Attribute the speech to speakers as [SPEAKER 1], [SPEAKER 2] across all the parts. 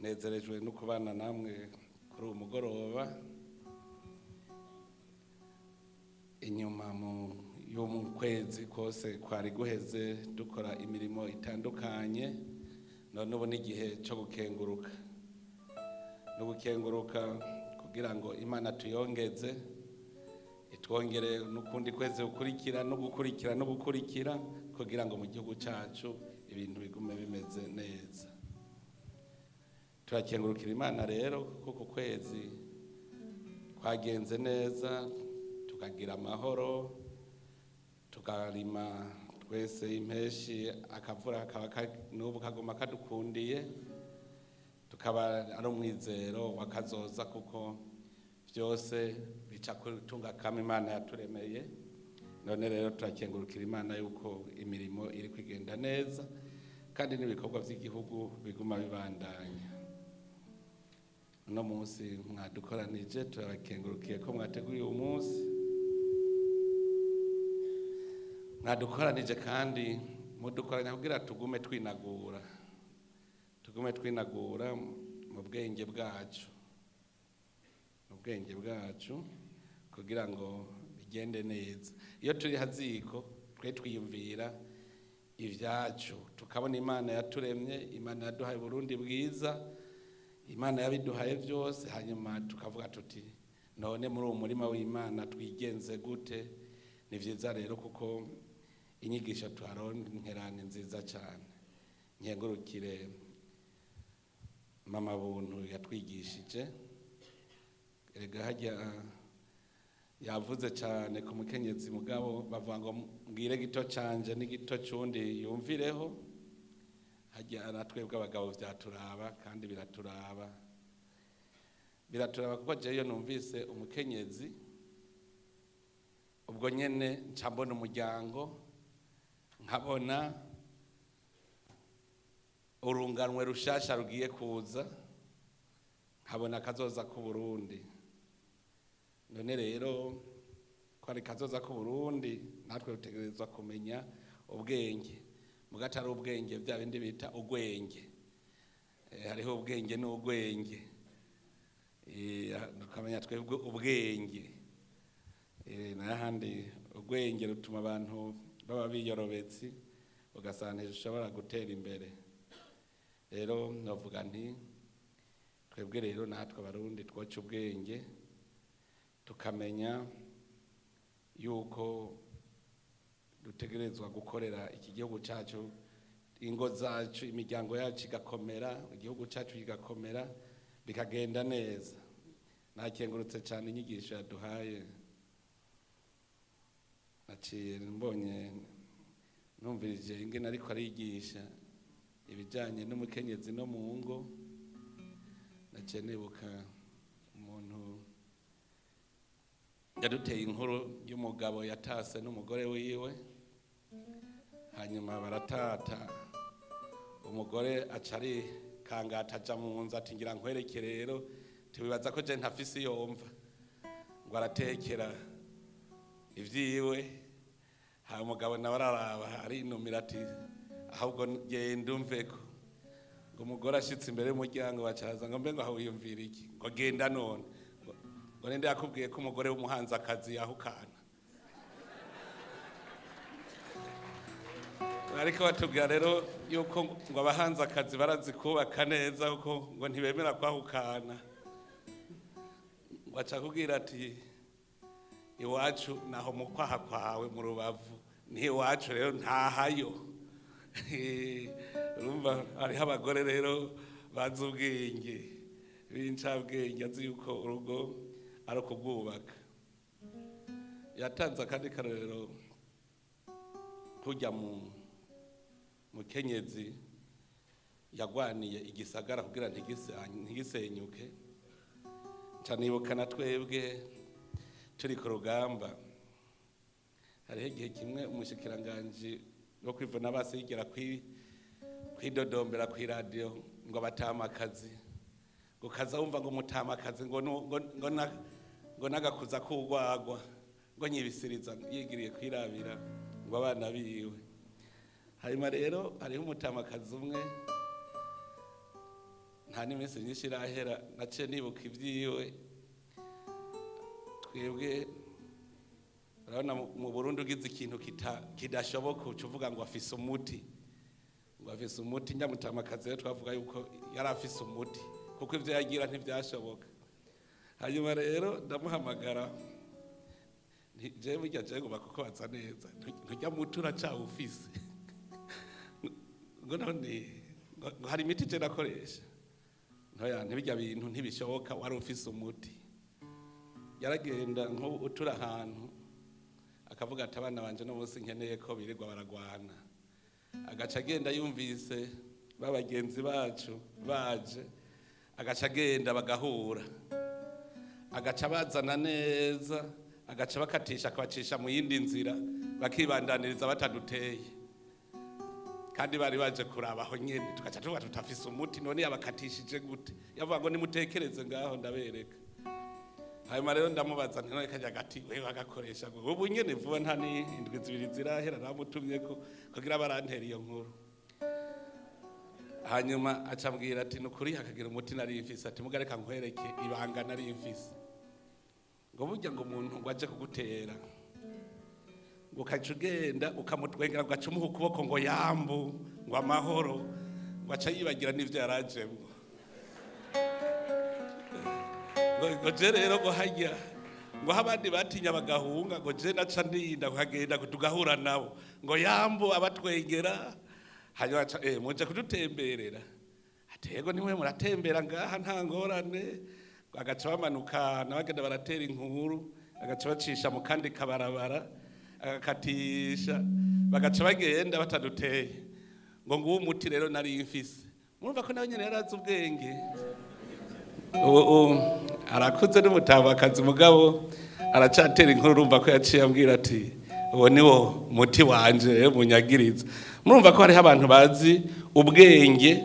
[SPEAKER 1] Nezerejwe no kubana namwe kuri uyu mugoroba. Inyuma mu y'ukwezi kose kwari guheze dukora imirimo itandukanye, none ubu n'igihe cyo gukenguruka no gukenguruka kugira ngo Imana tuyongeze, itwongere n'ukundi kwezi gukurikira no gukurikira no gukurikira, kugira ngo mu gihugu cyacu ibintu bigume bimeze neza. Turakengurukira Imana rero kuko kwezi kwagenze neza, tukagira amahoro, tukarima twese impeshi, akavura kaba n'ubu kaguma kadukundiye, tukaba ari umwizero wakazoza, kuko byose bica kutunga kama Imana yaturemeye. None rero turakengurukira Imana yuko imirimo iri kwigenda neza kandi n'ibikorwa by'igihugu biguma bibandanya. Uno munsi mwadukoranije, turabakengurukiye ko mwateguye uyu munsi, mwadukoranije kandi mudukoranya kugira tugume twinagura, tugume twinagura mu bwenge bwacu, mu bwenge bwacu, kugira ngo bigende neza. Iyo turi haziko twe twiyumvira ibyacu, tukabona Imana yaturemye, Imana yaduhaye Burundi bwiza, Imana yabiduhaye byose, hanyuma tukavuga tuti none muri uwo murima w'Imana twigenze gute? Ni vyiza rero kuko inyigisho tuharonkera ni nziza cyane. Nkengurukire mama Buntu yatwigishije, erega hajya yavuze cyane ku mukenyezi, mugabo bavuga ngo mbwire gito canje n'igito c'undi yumvireho. Hajya natwebwe abagabo vyaturaba kandi biraturaba, biraturaba, kuko jewe iyo numvise umukenyezi ubwo nyene nca mbona umuryango, nkabona urunganwe rushasha rugiye kuza, nkabona kazoza ku Burundi. None rero ko ari kazoza ku Burundi, natwe dutegerezwa kumenya ubwenge, mugatari ubwenge bya bindi bita ugwenge. Hariho ubwenge n'ugwenge, tukamenya twebwe ubwenge. N'ahandi ubwenge rutuma abantu baba biyorobetsi, ugasanga ntishobora gutera imbere. Rero navuga nti twebwe rero natwe Abarundi twoca ubwenge, tukamenya yuko dutegerezwa gukorera iki gihugu cyacu, ingo zacu, imiryango yacu igakomera, igihugu cyacu kigakomera, bikagenda neza. Nakengurutse cyane inyigisho yaduhaye, naciye mbonye numvirije ingene ariko arigisha ibijyanye n'umukenyezi no mu ngo, naciye nibuka umuntu yaduteye inkuru y'umugabo yatase n'umugore wiwe, hanyuma baratata, umugore aca arikangata aja mu nzu ati ngira nkwereke rero, tiwibaza ko je ntafise iyo mva, ngo aratekera ivyiwe. Hanyuma umugabo nawe araraba arinumira ati ahubwo genda umveko. Ngo umugore ashitse imbere y'umuryango bacaza ngo mbe ngo aho wiyumvira iki, ngo genda none, ngo ninde yakubwiye ko umugore w'umuhanzakazi yahukana? Ariko batubwira rero yuko ngo abahanzakazi barazi kubaka neza, kuko ngo ntibemera kwahukana. Ngo aca kubwira ati iwacu naho mu kwaha kwawe mu rubavu ni iwacu rero ntahayo. Urumva hariho abagore rero bazi ubwenge, b'incabwenge, azi yuko urugo ari ukubwubaka. Yatanze akandi karorero kujya mu mukenyezi yagwaniye igisagara kugira ntigisenyuke. Nca nibuka na twebwe turi ku rugamba, hariho igihe kimwe umushikiranganji wo kwivuna basi yigera kwidodombera kw'iradiyo ngo abatamakazi, ngo kaza wumva ngo umutamakazi ngo nagakuza k'urwagwa, ngo nyibisiriza yigiriye kwirabira ngo abana biwe. Hanyuma rero hariho umutamakazi umwe Nta n'iminsi myinshi irahera naciye nibuka ibyiwe. Twebwe urabona mu Burundi ugize ikintu kidashoboka uca uvuga ngo afise umuti, ngo afise umuti. Nyamutamakazi rero twavuga yuko yari afise umuti, kuko ivyo yagira ntivyashoboka. Hanyuma rero ndamuhamagara nti jewe burya jewe ngomba kukubaza neza, nturya muti uracawufise? Ngo none ngo hari imiti je nakoresha ntoya, ntibijya bintu ntibishoboka, wari ufise umuti. Yaragenda nk'ubu utura ahantu akavuga ati abana banje no munsi nkeneye ko birirwa baragwana, agaca agenda yumvise ba bagenzi bacu baje, agaca agenda bagahura, agaca bazana neza, agaca bakatisha akabacisha mu yindi nzira, bakibandaniriza bataduteye, kandi bari baje kuraba aho nyene. Tugaca tuvuga tutafise umuti, none yabakatishije gute? Yavuga ngo nimutekereze ngaho ndabereka. Hanyuma rero ndamubaza nti none kajya gati wewe bagakoresha ngo ubu nyene vuba, nta n'indwi 2 zirahera namutumye ko kugira barantera iyo nkuru. Hanyuma acambwira ati nukuri hakagira umuti nari mfise, ati muga reka nkwereke ibanga nari mfise, ngo burya ngo umuntu ngo aje kugutera ngo ukaca ugenda ukamutwengera, ngo aca umuha ukuboko ngo yambu, ngo amahoro, ngo aca yibagira n'ivyo yarajemwo. Ngo je rero ngo hajya ngo aho abandi batinya bagahunga, ngo je naca ndinda nkagenda tugahura nabo ngo yambu abatwengera. Hanyuma aca muje kudutemberera? Ati yego, nimwe muratembera ngaha nta ngorane. Agaca bamanuka bagenda baratera inkuru, agaca bacisha mu kandi kabarabara agakatisha, bagaca bagenda bataduteye. Ngo nguwo umuti rero nari mfise. Murumva ko nawe nyene yarazi ubwenge. Ubu arakuze n'umutamakazi, mugabo aracatera inkuru. Urumva ko yaciye ambwira ati uwo ni wo muti wanje munyagiriza. Murumva ko hariho abantu bazi ubwenge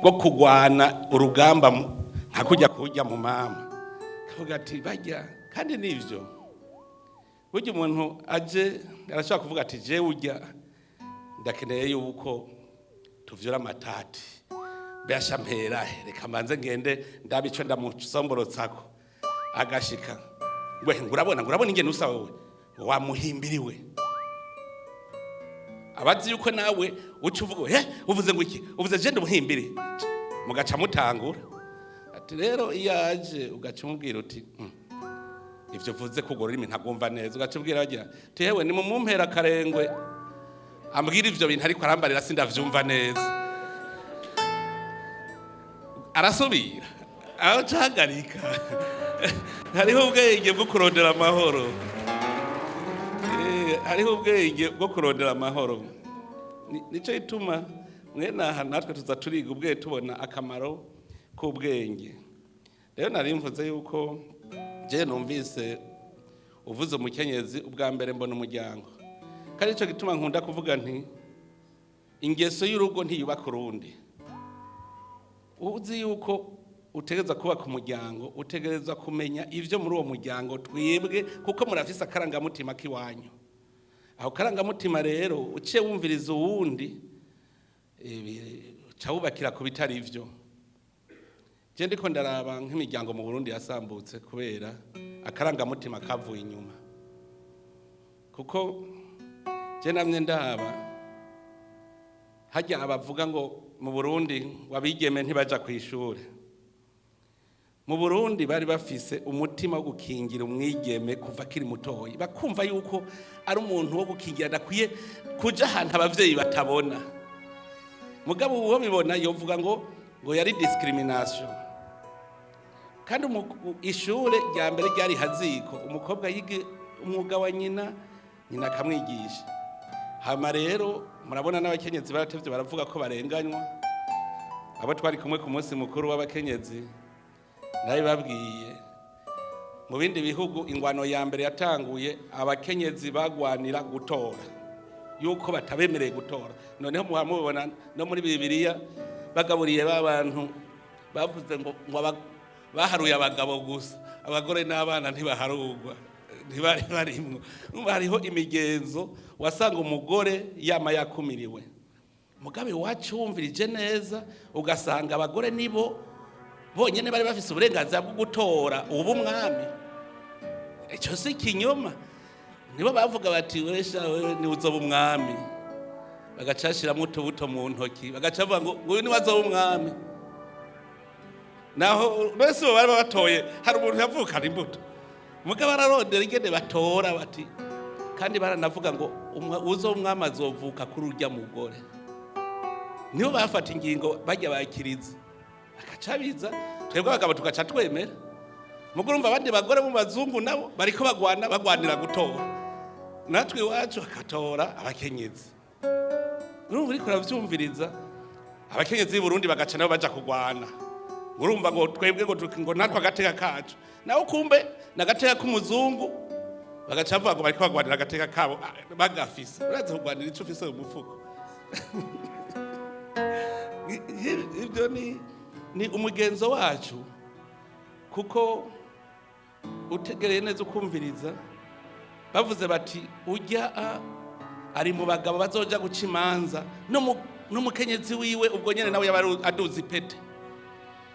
[SPEAKER 1] bwo kugwana urugamba nka kujya kujya mu mama kavuga ati bajya. Kandi nivyo, burya umuntu aje arashobora kuvuga ati jewe urya ndakeneye yuko tuvyura amatati, mbese mpera reka mbanze ngende ndabe ico ndamusomborotsako. Agashika we ngurabona ngurabona ingene usa wowe wamuhimbiriwe, abazi yuko nawe uca uvuga he uvuze ngo iki, uvuze je ndumuhimbire, mugaca mutangura. Ati rero iyo aje ugaca umubwira uti ivyo uvuze ko urwo rurimi ntagumva neza, ugaca ubwira bagira ati yewe ni mumumpera akarengwe ambwira ivyo bintu ariko arambarira sindavyumva neza, arasubira aho cahagarika. Hariho ubwenge bwo kurondera amahoro. Hariho ubwenge bwo kurondera amahoro. Nico gituma mwene aha natwe tuza turiga ubwenge, tubona akamaro k'ubwenge. Rero nari mvuze yuko je numvise uvuze umukenyezi ubwa mbere mbona umuryango, kandi nico gituma nkunda kuvuga nti ingeso y'urugo ntiyubaka urundi. Uzi yuko utegereza kubaka umuryango, utegereza kumenya ivyo muri uwo muryango twebwe, kuko murafise akarangamutima k'iwanyu. Aho karangamutima rero uciye wumviriza uwundi uca wubakira ku bitari ivyo. Je ndiko ndaraba nk'imiryango mu Burundi yasambutse kubera akarangamutima kavuye inyuma, kuko je namye ndaba hajya abavuga ngo mu Burundi ngo abigeme ntibaja kw'ishure. Mu Burundi bari bafise umutima wo gukingira umwigeme kuva akiri mutoyi, bakumva yuko ari umuntu wo gukingira, adakwiye kuja ahantu abavyeyi batabona. Mugabo uwo bibona yovuga ngo yari discrimination. Kandi ishure rya mbere ryari haziko umukobwa yige umwuga wa nyina, nyina akamwigisha. Hama rero murabona n'abakenyezi baratevye baravuga ko barenganywa. Abo twari kumwe ku munsi mukuru w'abakenyezi nabibabwiye, mu bindi bihugu ingwano ya mbere yatanguye abakenyezi bagwanira gutora, yuko batabemereye gutora. Noneho muba mubibona no muri Bibiliya bagaburiye ba bantu bavuze ngo baharuye abagabo gusa, abagore n'abana ntibaharugwa, ntibari barimwo. Urumva hariho imigenzo wasanga umugore yama yakumiriwe. Mugabe iwacu wumvirije neza ugasanga abagore nibo Bonyene bari bafise uburenganzira bwo gutora ubu mwami. Icyo si ikinyoma. Nibo bavuga bati: "Wesha wewe ni uzoba umwami." Bagaca bashiramwo utubuto mu ntoki, bagaca bavuga ngo: "Nguyu niwe azoba umwami." Naho bese bo bari batoye, hari umuntu yavukana imbuto, mugabo ararondera ingene batora bati. Kandi baranavuga ngo uzoba umwami azovuka kuri urya mugore. Nibo bafata ingingo bajya bakiriza, bagaca biza, twebwe abagabo tugaca twemera. Mugo urumva abandi bagore mu bazungu nabo bariko bagwana, bagwanira gutora. Natwe iwacu hakatora abakenyezi. Urumva uriko uravyumviriza, abakenyezi b'i Burundi bagaca nabo baja kugwana. Urumva ngo twebwe ngo natwe agateka kacu, nawe kumbe nagateka k'umuzungu. Bagaca bavuga ngo bariko bagwanira agateka kabo, bagafise. Urazi kugwanira ico ufise mu mufuko? Ibyo ni umugenzo wacu, kuko utegereye neza ukumviriza, bavuze bati: "Ujya ari mu bagabo bazoja guca imanza n'umukenyezi wiwe." Ubwo nyene nawe yaba aduza ipete.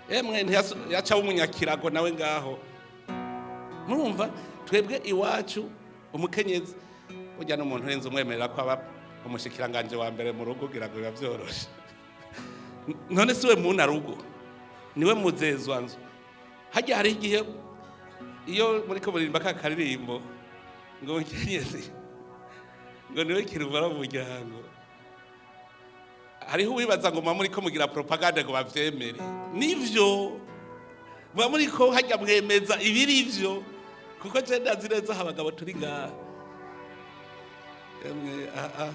[SPEAKER 1] Emwe, yaca umunyakirago nawe ngaho. Murumva twebwe iwacu umukenyezi burya n'umuntu urenze umwemerera ko aba umushikiranganje wa mbere mu rugo, kugira ngo biba vyoroshe. None siwe muna rugo, niwe muzezwa nzu. Hajya hari igihe iyo muriko muririmba ka karirimbo ngo umukenyezi ngo niwe kirumara mu muryango, hariho uwibaza ngo muba muriko mugira propagande ngo bavyemere. Nivyo muba muriko hajya mwemeza ibiri ivyo, kuko je ndazi neza aho abagabo turi ngaha. Emwe, aha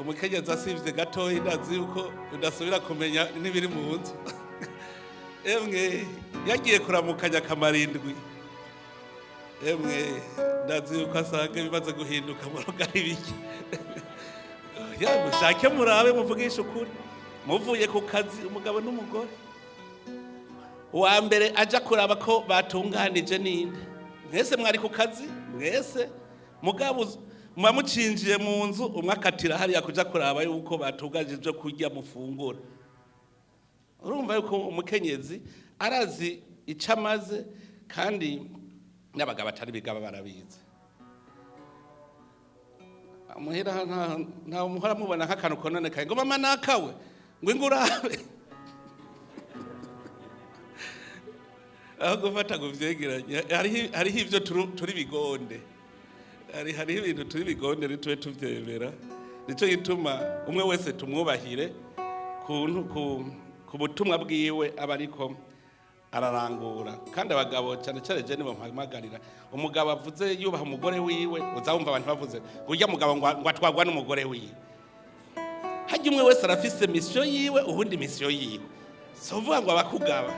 [SPEAKER 1] umukenyezi asivye gatoyi, ndazi yuko udasubira kumenya n'ibiri mu nzu. Emwe, yagiye kuramukanya akamarindwi, emwe, ndazi yuko asanga bimaze guhinduka mu rugo ari bike. Ya mushake murabe, muvugishe ukuri, muvuye ku kazi umugabo n'umugore, uwa mbere aja kuraba ko batunganije ninde? Mwese mwari ku kazi mwese, mugabo muba mucinjiye mu nzu, umwe akatira hariya kuja kuraba yuko batunganije ibyo kurya mufungura. Urumva yuko umukenyezi arazi icyo amaze, kandi n'abagabo atari bigaba barabizi. Muhira nta muhora mubona nk'akantu kononekaye ngo: "Mama, nakawe ngo ingurabe," aho gufata ngo vyegeranye. Hariho ivyo turi bigonde, hariho ibintu turi bigonde, ntitube tuvyemera. Nico gituma umwe wese tumwubahire ku butumwa bwiwe aba ariko ararangura. Kandi abagabo cyane cyane, je nibo mpamagarira. Umugabo avuze yubaha umugore wiwe, uzawumva abantu bavuze ngo urya mugabo ngo atwagwa n'umugore wiwe. Hajya umwe wese arafise mission yiwe, ubundi mission yiwe si uvuga ngo abakugaba.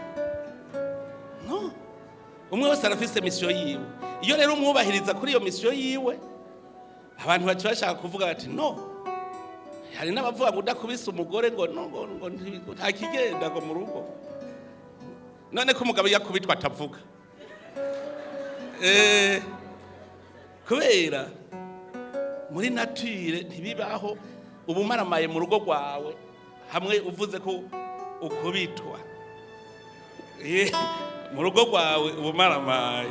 [SPEAKER 1] No umwe wese arafise mission yiwe. Iyo rero umwubahiriza kuri iyo mission yiwe, abantu baca bashaka kuvuga bati: "No." Hari n'abavuga ngo udakubise umugore ngo no ngo nta kigenda ngo mu rugo. None ko umugabo iyo akubitwa atavuga? Kubera muri nature ntibibaho. Uba umaramaye mu rugo rwawe hamwe uvuze ko ukubitwa. Mu rugo rwawe uba umaramaye.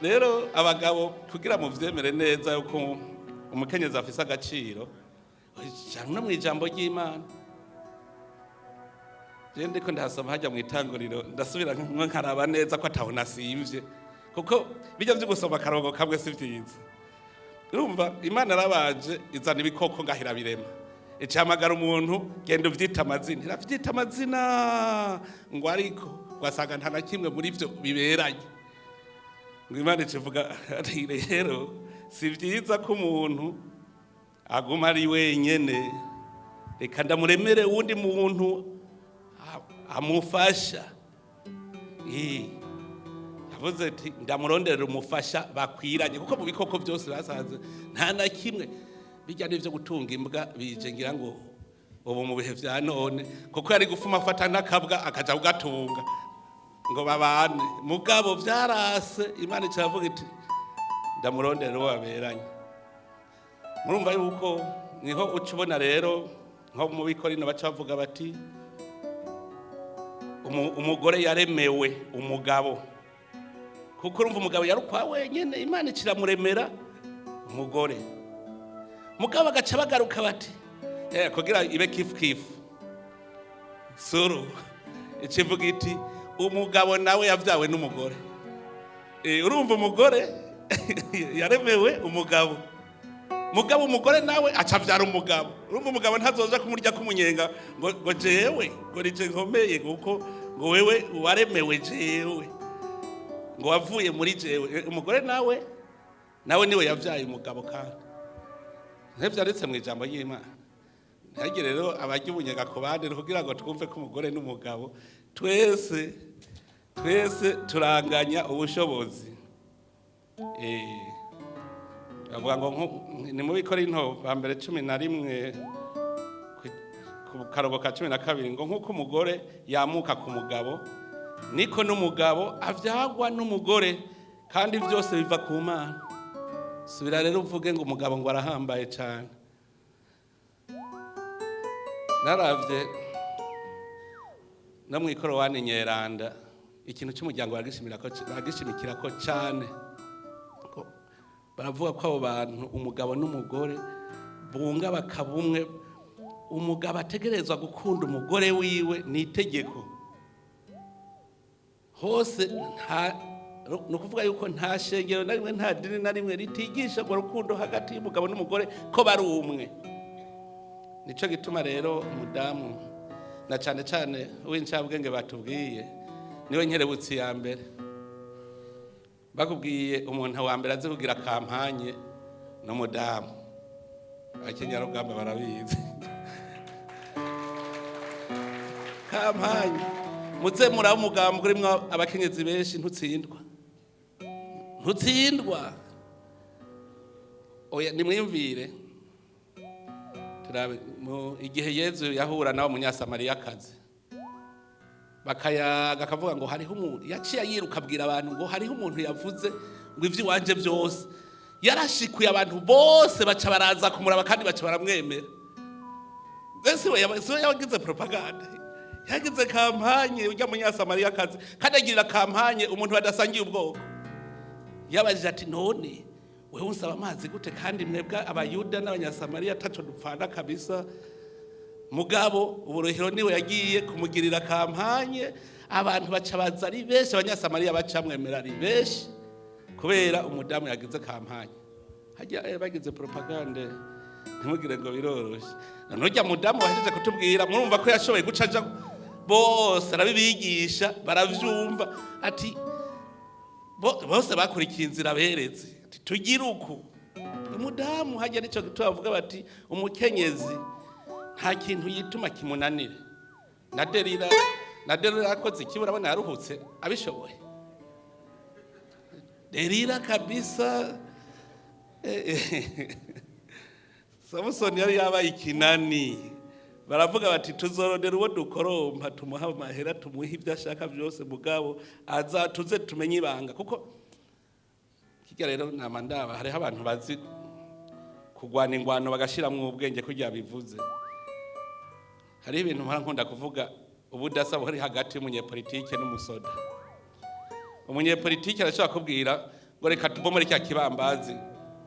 [SPEAKER 1] Rero abagabo, kugira muvyemere neza yuko umukenyezi afise agaciro, no mu ijambo ry'Imana je ndiko ndahasoma hajya mu itanguriro, ndasubira nko nkaraba neza ko ataho nasimvye, kuko bijya vyo gusoma akarongo kamwe si vyiza. Urumva Imana yarabaje izana ibikoko ngahira birema, icahamagara umuntu: "Genda uvyita amazina." Iravyita amazina ngo, ariko wasanga nta na kimwe muri vyo biberanye. Ngo Imana ikivuga ati: "Rero si vyiza ko umuntu aguma ari wenyene, reka ndamuremere uwundi muntu amufasha." Yavuze ati: "Ndamuronderera umufasha bakwiranye," kuko mu bikoko byose basanze nta na kimwe bijya n'ivyo gutunga imbwa bije ngira ngo ubu mu bihe vya none, kuko yari gufuma afata n'akabwa akaja kugatunga ngo babane. Mugabo vyarase, Imana icavuga iti: "Ndamurondera uwo baberanye." Murumva yuko niho uca ubona rero nko mu Bikorino baca bavuga bati Umugore yaremewe umugabo, kuko urumva umugabo yari ukwa wenyine, Imana ikiramuremera umugore. Mugabo bagaca bagaruka bati kugira ibe kifu kifu suru ikivuga iti umugabo nawe yavyawe n'umugore. Urumva umugore yaremewe umugabo, mugabo umugore nawe acavyara umugabo. Urumva umugabo ntazoza kumurya kumunyenga ngo jewe ngo nije nkomeye, kuko ngo wewe waremewe jewe, ngo wavuye muri jewe. Umugore nawe niwe yavyaye umugabo, kandi ntivyanditse mu ijambo ry'Imana. Ntihagire rero abarya ubunyenga ku bandi, kugira ngo twumve ko umugore n'umugabo twese twese turanganya ubushobozi. Bavuga ngo ni mu Bikorinto ba mbere 11 ku karongo ka 12, ngo nk'uko umugore yamuka ku mugabo, niko n'umugabo avyagwa n'umugore, kandi byose biva ku Mana. Subira rero uvuge ngo umugabo ngo arahambaye cyane. Naravye no mu ikorowani nyeranda, ikintu cy'umuryango baragishimikira ko cyane. Ko baravuga ko abo bantu, umugabo n'umugore, bunga bakaba umwe. Umugabo ategerezwa gukunda umugore wiwe, ni itegeko hose. Nta ni ukuvuga yuko nta shengero na rimwe, nta dini na rimwe ritigisha urwo rukundo hagati y'umugabo n'umugore, ko bari umwe. Nico gituma rero umudamu, na cane cane w'incabwenge, batubwiye niwe nkerebutsi ya mbere. Bakubwiye umuntu wa mbere azi kugira campagne n'umudamu. Abakenyarugamba barabizi campagne. Muze muraba umugambi urimwo abakenyezi benshi, ntutsindwa, ntutsindwa. Oya, nimwiyumvire turabe igihe Yezu yahura nawe munyasamariyakazi bakayaga, akavuga ngo hariho umuntu yaciye yiruka abwira abantu ngo hariho umuntu yavuze ngo ivy'iwanje byose. Yarashikuye abantu bose, baca baraza kumuraba kandi baca baramwemera. Mbese we yagize propaganda, yagize campagne ujya munyasamariyakazi, kandi agirira campagne umuntu badasangiye ubwoko. Yabajije ati: "None wewe unsaba amazi gute, kandi mwebwe Abayuda n'Abanyasamariya ataco dupfana kabisa?" Mugabo uburuhiro niwe yagiye kumugirira campagne, abantu baca baza ari benshi, Abanyasamariya bacamwemera ari benshi kubera umudamu yagize campagne. Hajya bagize propagande, ntimugire ngo biroroshe. None urya mudamu wahejeje kutubwira, murumva ko yashoboye guca aja bose arabibigisha, baravyumva, ati bose bakurikiye inzira beretse, ati tugire uku. Umudamu hajya, nico gituma bavuga bati umukenyezi nta kintu yituma kimunanire. Na Delila yakoze iki? Urabona yaruhutse abishoboye Delila kabisa. Samusoni yari yabaye ikinani, baravuga bati tuzorondera uwo dukorompa, tumuha amahera, tumuhe ibyo ashaka byose, mugabo aza tuze tumenye ibanga. Kuko kirya rero nama ndaba hariho abantu bazi kugwana ingwano bagashiramwo ubwenge. Kurya bivuze, hariho ibintu mpora nkunda kuvuga, ubudasa buri hagati y'umunyepolitike n'umusoda. Umunyepolitike arashobora kubwira ngo reka tubomore cya kibambazi,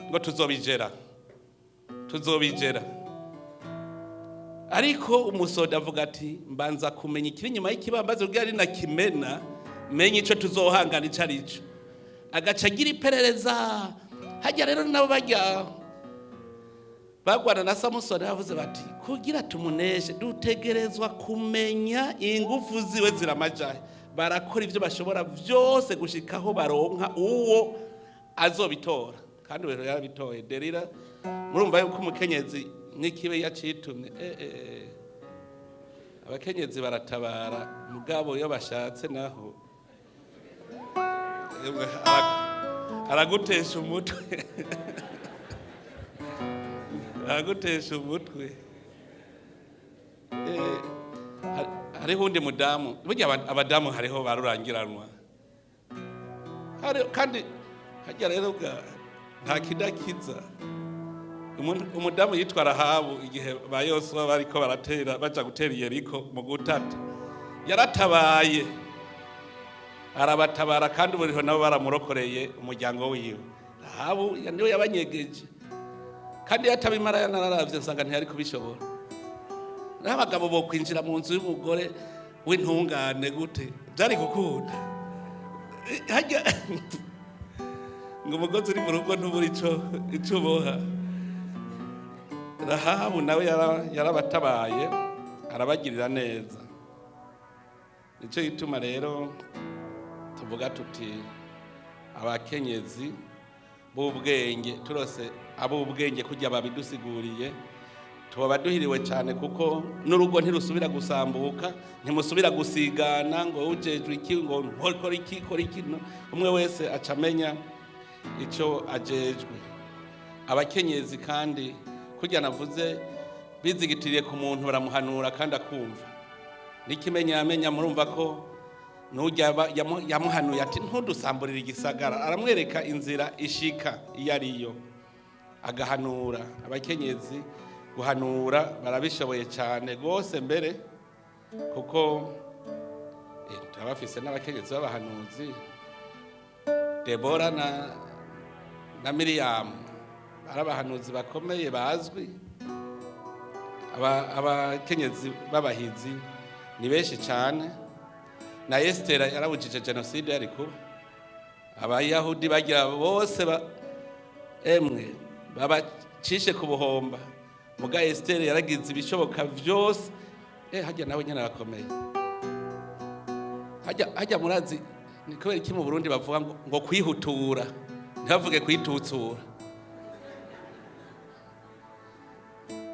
[SPEAKER 1] ngo tuzobijera, tuzobijera. Ariko umusoda avuga ati mbanza kumenya ikiri inyuma y'ikibambazi kugira ari nakimena menye ico tuzohangana ico ari cyo, agaca agira iperereza. Hajya rero nabo bajya bagwana na Samusoni, bavuze bati kugira tumuneshe dutegerezwa kumenya ingufu ziwe ziramajahe. Barakora ibyo bashobora byose gushikaho baronka uwo azobitora, kandi rero yarabitoye Delila. Murumva yuko umukenyezi n'ikibe yacitumye. Abakenyezi baratabara, mugabo iyo bashatse naho emwe, aragutesha umutwe, aragutesha umutwe. Hariho undi mudamu burya abadamu hariho barurangiranwa. Kandi hajya rero bwa nta kidakiza. Umudamu yitwa Rahabu, igihe ba Yosuwa bariko baratera, baja gutera Yeriko mu gutata. Yaratabaye, arabatabara, kandi uburiho nabo baramurokoreye umuryango wiwe. Rahabu niwe yabanyegeje, kandi iyo atabimara yanaravye nsanga ntiyari kubishobora. N'abagabo bo kwinjira mu nzu y'umugore w'intungane gute? Byari gukunda? Hajya ngo umugozi uri mu rugo ntubura ico uboha. Rahabu nawe yarabatabaye, arabagirira neza. Nicyo gituma rero tuvuga tuti abakenyezi b'ubwenge, turose ab'ubwenge kujya babidusiguriye, tuba duhiriwe cyane, kuko n'urugo ntirusubira gusambuka, ntimusubira gusigana ngo ujejwe iki, ngo nkore iki, kora iki. No. Umwe wese aca amenya icyo ajejwe. Abakenyezi kandi, kurya navuze, bizigitiriye ku muntu, baramuhanura kandi akumva. N'ikimenyamenya, murumva ko nujya yamuhanuye ati: "Ntudusamburire igisagara." Aramwereka inzira ishika iyo ariyo, agahanura. Abakenyezi guhanura barabishoboye cyane rwose mbere, kuko turabafise n'abakenyezi b'abahanuzi, Debora na Miriyamu, ari abahanuzi bakomeye bazwi. Abakenyezi b'abahizi ni benshi cyane. Na Esitera yarabujije jenoside yari kuba, Abayahudi bagira bose emwe babacishe ku buhomba, muga Esiteri yaragize ibishoboka vyose. Hajya nawe nyene arakomeye. Hajya murazi ni kubera iki mu Burundi bavuga ngo kwihutura, ntibavuge kwitutsura?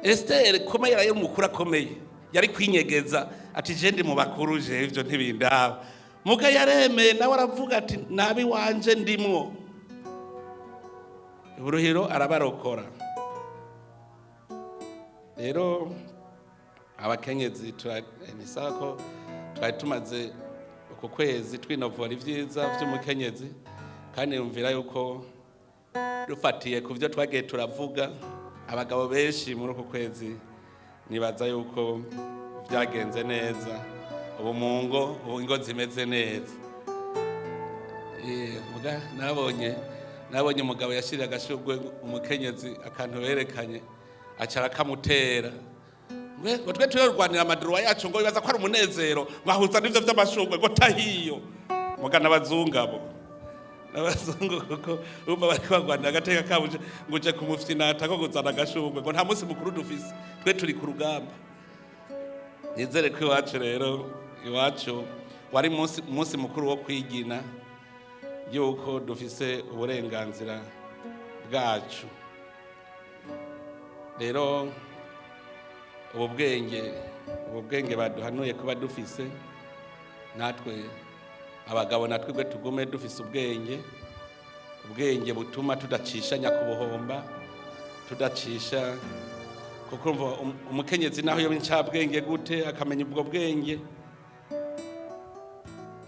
[SPEAKER 1] Esiteri kome yari umukuru akomeye, yari kwinyegeza ati: "Je ndi mu bakuru, je ivyo ntibindaba." Muga yaremeye nawe, aravuga ati: "Nabi wanje ndimwo." Uruhiro arabarokora. Rero abakenyezi ni sawa ko twari tumaze uku kwezi twinovora ibyiza by'umukenyezi, kandi yumvira yuko dufatiye ku byo twagiye turavuga, abagabo benshi muri uku kwezi nibaza yuko byagenze neza. Ubu mu ngo, ubu ingo zimeze neza. Muga nabonye umugabo yashiriye agashurwe umukenyezi, akantu berekanye, aca arakamutera ngo twe turarwanira ama droits yacu, ngo bibaza ko ari umunezero, ngo ahuza n'ivyo vy'amashurwe, ngo tahiyo. Muga n'abazungu, abo n'abazungu, kuko urumva bariko barwanira agateka kabo, ngo uje kumufyinata ko kuzana agashurwe, ngo nta munsi mukuru dufise, twe turi ku rugamba. Nizere ko iwacu rero, iwacu wari munsi mukuru wo kwigina yuko dufise uburenganzira bwacu. Rero ubu bwenge baduhanuye kuba dufise, natwe abagabo natwe tugume dufise ubwenge, ubwenge butuma tudacisha nyakubuhomba, tudacisha, kuko urumva umukenyezi naho yoba incabwenge gute, akamenya ubwo bwenge,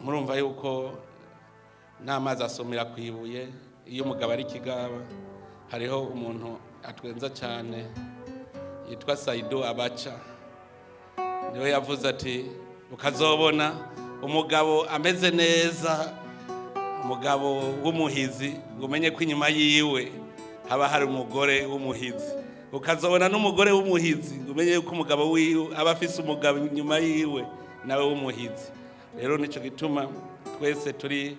[SPEAKER 1] murumva yuko n'amazi asomera ku ibuye iyo umugabo ari ikigaba. Hariho umuntu atwenza cyane yitwa Saido Abacha, niwe yavuze ati: "Ukazobona umugabo ameze neza, umugabo w'umuhizi, ngo umenye ko inyuma yiwe haba hari umugore w'umuhizi. Ukazobona n'umugore w'umuhizi, ngo umenye yuko umugabo wiwe aba afise umugabo inyuma yiwe nawe w'umuhizi." Rero nico gituma twese turi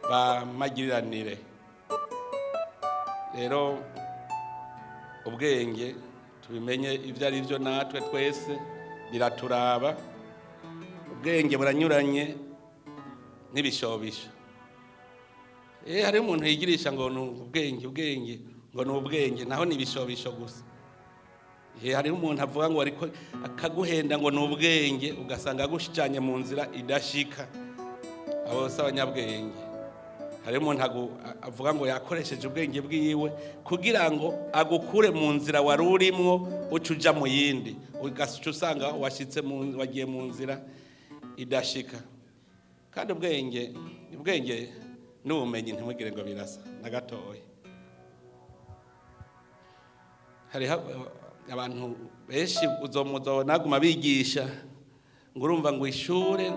[SPEAKER 1] ba magiriranire. Rero ubwenge tubimenye ibyo ari byo, natwe twese biraturaba. Ubwenge buranyuranye n'ibishobisho. Hariho umuntu yigirisha ngo ni ubwenge, ubwenge ngo ni ubwenge, naho ni ibishobisho gusa. Hariho umuntu avuga ngo ariko akaguhenda ngo ni ubwenge, ugasanga agushijanye mu nzira idashika. Abo si abanyabwenge. Hariho umuntu avuga ngo yakoresheje ubwenge bwiwe kugira ngo agukure mu nzira wari urimwo, uca uja mu yindi, ugaca usanga washitse wagiye mu nzira idashika. Kandi ubwenge n'ubumenyi ntimugire ngo birasa na gatoya. Hariho abantu benshi uzomuzobona aguma bigisha Ngo urumva ngo ishure,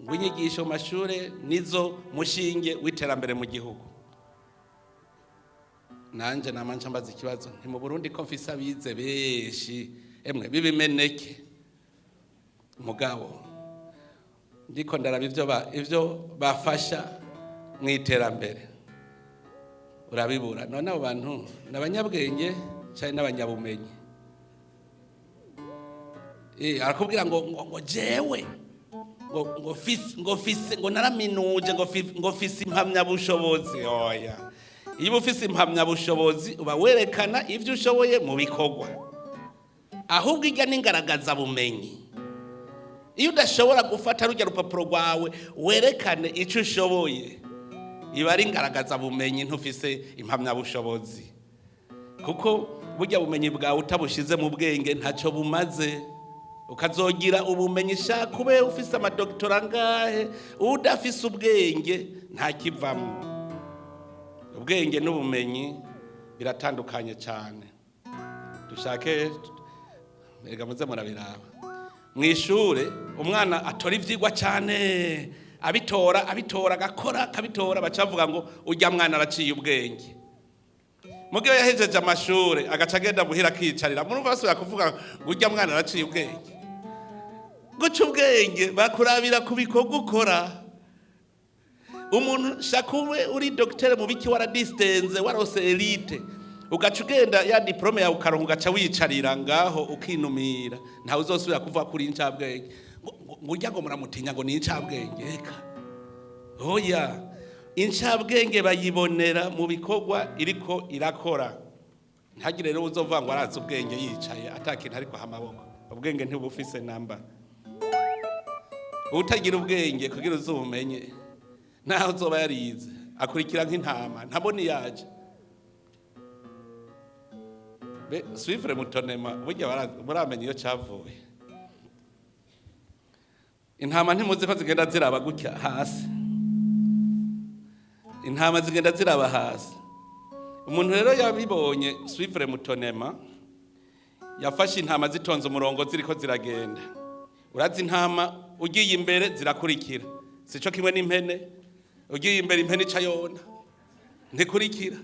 [SPEAKER 1] ngo inyigisho mu mashure nizo mushinge w'iterambere mu gihugu. Nanje namanje mbaza ikibazo nti: mu Burundi ko mfise abize benshi, emwe bibimeneke, mugabo ndiko ndaraba ivyo bafasha mu iterambere, urabibura. None abo bantu ni abanyabwenge cyane n'abanyabumenyi? Arakubwira ngo jewe ngo fise ngo naraminuje, ngo fise impamyabushobozi. Oya, iyo uba ufise impamyabushobozi uba werekana ivyo ushoboye mu bikorwa, ahubwo ijya n'ingaragazabumenyi. Iyo udashobora gufata rujya rupapuro rwawe werekane icyo ushoboye, iba ari ingaragazabumenyi, ntufise impamyabushobozi, kuko burya bumenyi bwawe utabushize mu bwenge ntacyo bumaze. Ukazogira ubumenyi, shaka ube ufise amadokitora angahe, udafise ubwenge ntakivamo. Ubwenge n'ubumenyi biratandukanye cyane. Dushake erega muze murabiraba mu ishure, umwana atora ivyigwa cyane, abitora, abitora, agakora akabitora, baca bavuga ngo ujya mwana araciye ubwenge. Mugihe yahejeje amashure agaca agenda muhira akiyicarira, murumva basubira kuvuga ngo ujya mwana araciye ubwenge? Guca ubwenge bakurabira ku bikorwa ukora. Umuntu shaka ube uri dogiteri mu biki, waradisitenze, warose élite, ugaca ugenda ya diplôme yawe ukaronka, ugaca wiyicarira ngaho ukinumira, ntawe uzosubira kuvuga kuri incabwenge ngo urya ngo muramutinya ngo ni incabwenge. Eka oya, incabwenge bayibonera mu bikorwa iriko irakora. Ntagire rero uzovuga ngo arazi ubwenge yicaye atakintu ariko amaboko. Ubwenge ntibufise namba. Utagira ubwenge, kugira uzubumenye, naho uzoba yarize, akurikira nk'intama, ntabona iyaje. Be suivre moutonnement, burya muramenya iyo cavuye. Intama ntimuzi ko zigenda ziraba gutya hasi? Intama zigenda ziraba hasi. Umuntu rero yabibonye suivre moutonnement, yafashe intama zitonze umurongo ziriko ziragenda. Urazi intama ugiye imbere zirakurikira, sico kimwe n'impene. Ugiye imbere impene ica yona, ntikurikira.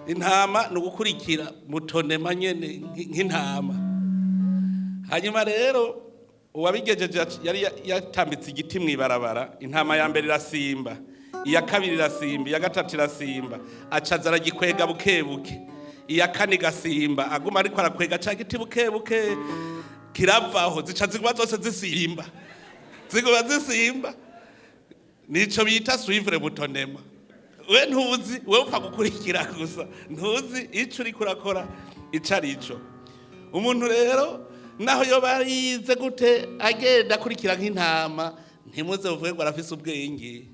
[SPEAKER 1] Intama ni ugukurikira moutonnement nyene nk'intama. Hanyuma rero uwabigejeje yari yatambitse igiti mw'ibarabara. Intama ya mbere irasimba, iya kabiri irasimba, iya gatatu irasimba, acaza aragikwega buke buke. Iya kane igasimba, aguma ariko arakwega ca giti buke buke, kiravaho, zica ziguma zose zisimba, ziguma zisimba. Nico bita suivre moutonnement. We ntuzi, we upfa gukurikira gusa, ntuzi ico uriko urakora ico ari cyo. Umuntu rero naho yoba yize gute, agenda akurikira nk'intama, ntimuze buvuge ngo arafise ubwenge.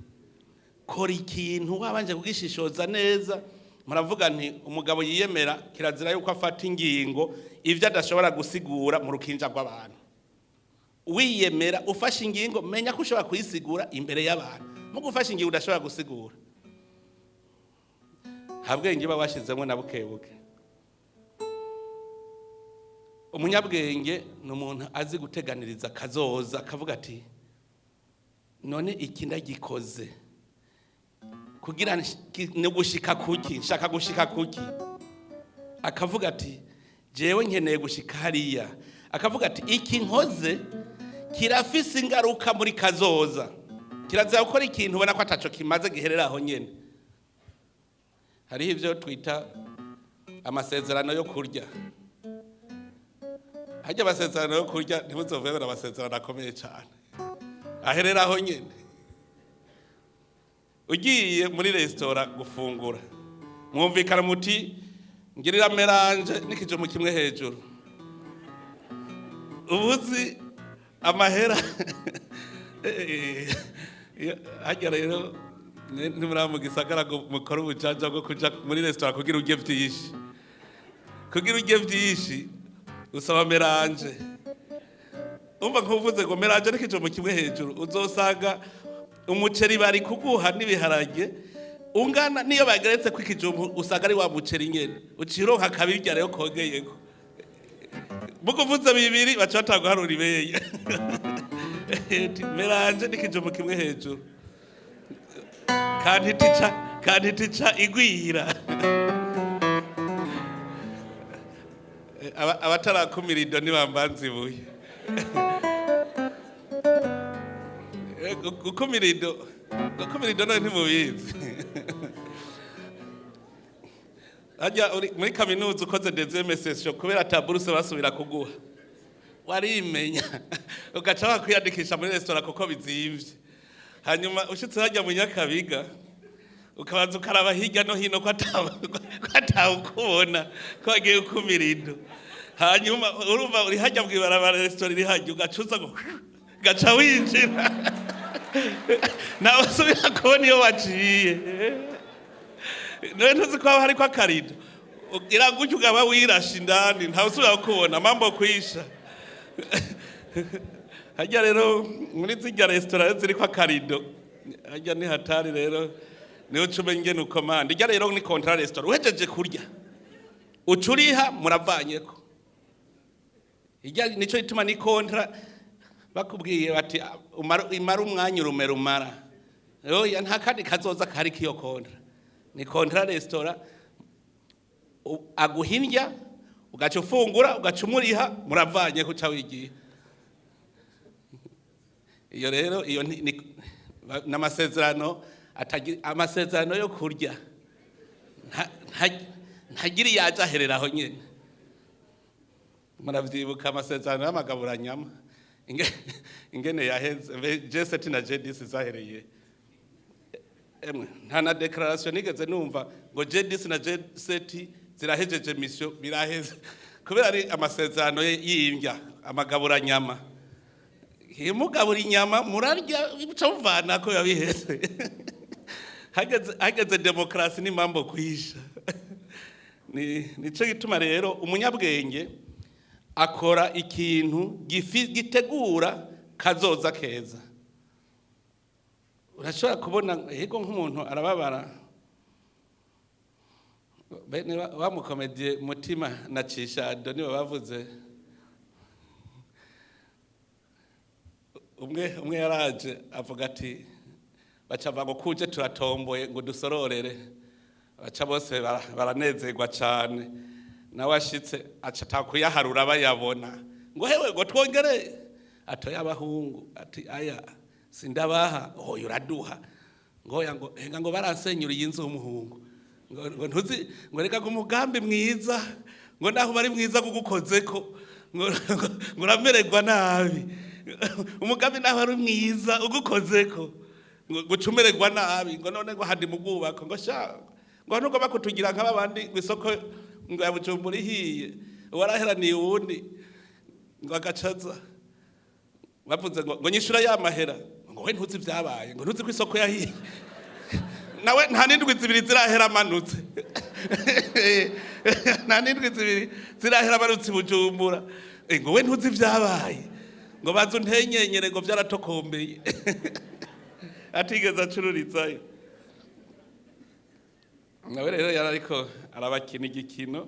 [SPEAKER 1] Kora ikintu wabanje kugishishoza neza. Muravuga nti umugabo yiyemera kirazira yuko afata ingingo ivyo adashobora gusigura mu rukinja rw'abantu. Wiyemera, ufashe ingingo, menya ko ushobora kuyisigura imbere y'abantu. Mu gufasha ingingo udashobora gusigura, nta bwenge uba washizemo na buke buke. Umunyabwenge ni umuntu azi guteganiriza kazoza, akavuga ati: none iki ndagikoze kugira ni gushika kuki? Nshaka gushika kuki? Akavuga ati: jewe nkeneye gushika hariya. Akavuga ati: iki nkoze kirafise ingaruka muri kazoza. Kirazira gukora ikintu ubona ko ataco kimaze, giherera aho nyene. Hariho ivyo twita amasezerano yo kurya. Harya amasezerano yo kurya, ntimuzovuge ngo ni amasezerano akomeye cyane, aherera aho nyene. Ugiye muri resitora gufungura, mwumvikana muti: ngirira mélange n'ikijumu kimwe hejuru. Ubuzi amahera harya rero ntimuraba mu gisagara ngo mukore ubujanja bwo kuja muri resitora kugira urye vyinshi. Kugira urye vyinshi usaba mélange. Umva, nkuvuze ngo mélange n'ikijumu kimwe hejuru, uzosanga umuceri bari kuguha n'ibiharage ungana niyo bageretse ko ikijumbu, usanga ari wa muceri nyene. Uciye uronka akabirya rero kongeyeko. Mukuvuza bibiri, baca bataguharura ibeye. Mélange n'ikijumbu kimwe hejuru, kandi tica, kandi tica igwira. Abatarakumira ido ntibambanza ibuye. Gukumira ido, gukumira ido none ntimubizi. Harya uri muri kaminuza ukoze deuxième session, kubera ata bourse basubira kuguha, warimenya ugaca wakwiyandikisha muri restaurant kuko bizimvye. Hanyuma ushitse harya mu Nyakabiga, ukabanza ukaraba hirya no hino ko atawukubona ko wagiye gukumira ido. Hanyuma urumva uri harya mw'ibarabara, restaurant iri harya, ugaca uza ngo ugaca winjira, nawe usubira kubona iyo waciye. None ntuzi ko haba hariko akarido ugira gutyo, ukaba wirashe indani, ntawe usubira kukubona, mambo kwisha. Harya rero muri zirya restaurant ziriko akarido harya ni hatari. Rero niho uca umenya ingene ukomanda. Irya rero ni contrat restaurant, uhejeje kurya uca uriha, muravanyeko. Irya nico gituma ni contrat. Bakubwiye bati imara umwanya urumera umara, oya, nta kandi kazoza kari kiyo. Contrat ni contrat restaurant, aguha indya, ugaca ufungura, ugaca umuriha, muravanye ko uca wigiye. Iyo rero iyo n'amasezerano atagira, amasezerano yo kurya ntagira iyo aja, aherera aho nyene. Muravyibuka amasezerano y'amagaburanyama ingene yaheze, G7 na G10 zahereye. Emwe, nta na déclaration nigeze numva ngo G10 na G7 zirahejeje mission, biraheze, kubera ari amasezerano y'indya, amagaburanyama. Mugabura inyama, murarya, bica muvana ko biba biheze. Hageze demokarasi ni mambo kwisha. Ni nico gituma rero umunyabwenge akora ikintu gitegura kazoza keza. Urashobora kubona yego nk'umuntu arababara, bene wa mukomediye Mutima na Cishado nibo bavuze. Umwe yaraje avuga ati, baca bavuga ngo kuje turatomboye ngo dusororere, baca bose baranezerwa cane. Nawe ashitse aca atakuyaharura, bayabona ngo hewe, ngo twongere atoye abahungu, ati aya sindabaha. Oyo uraduha ngo oya, ngo henga, ngo baransenyuriye inzu y'umuhungu, ngo ntuzi ngo reka ngo umugambi mwiza, ngo naho bari mwiza kugukozeko, ngo uramererwa nabi. Umugambi naho ari mwiza ugukozeko, ngo guca umererwa nabi. Ngo none ngo handi mu bwubako, ngo sha, ngo ntugomba kutugira nk'aba bandi ngo isoko ngo ya Bujumbura ihiye, waraheraniye uwundi, ngo agacaza bavuze ngo nyishura ya mahera, ngo we ntuzi ibyabaye, ngo ntuzi ko isoko yahiye. Nawe nta n'indwi 2 zirahera amanutse, nta n'indwi 2 zirahera amanutse i Bujumbura. Ngo we ntuzi ibyabaye, ngo baze untenyenyere, ngo byaratokombeye, atigeze acururizayo. Nawe rero yari ariko arabakina igikino.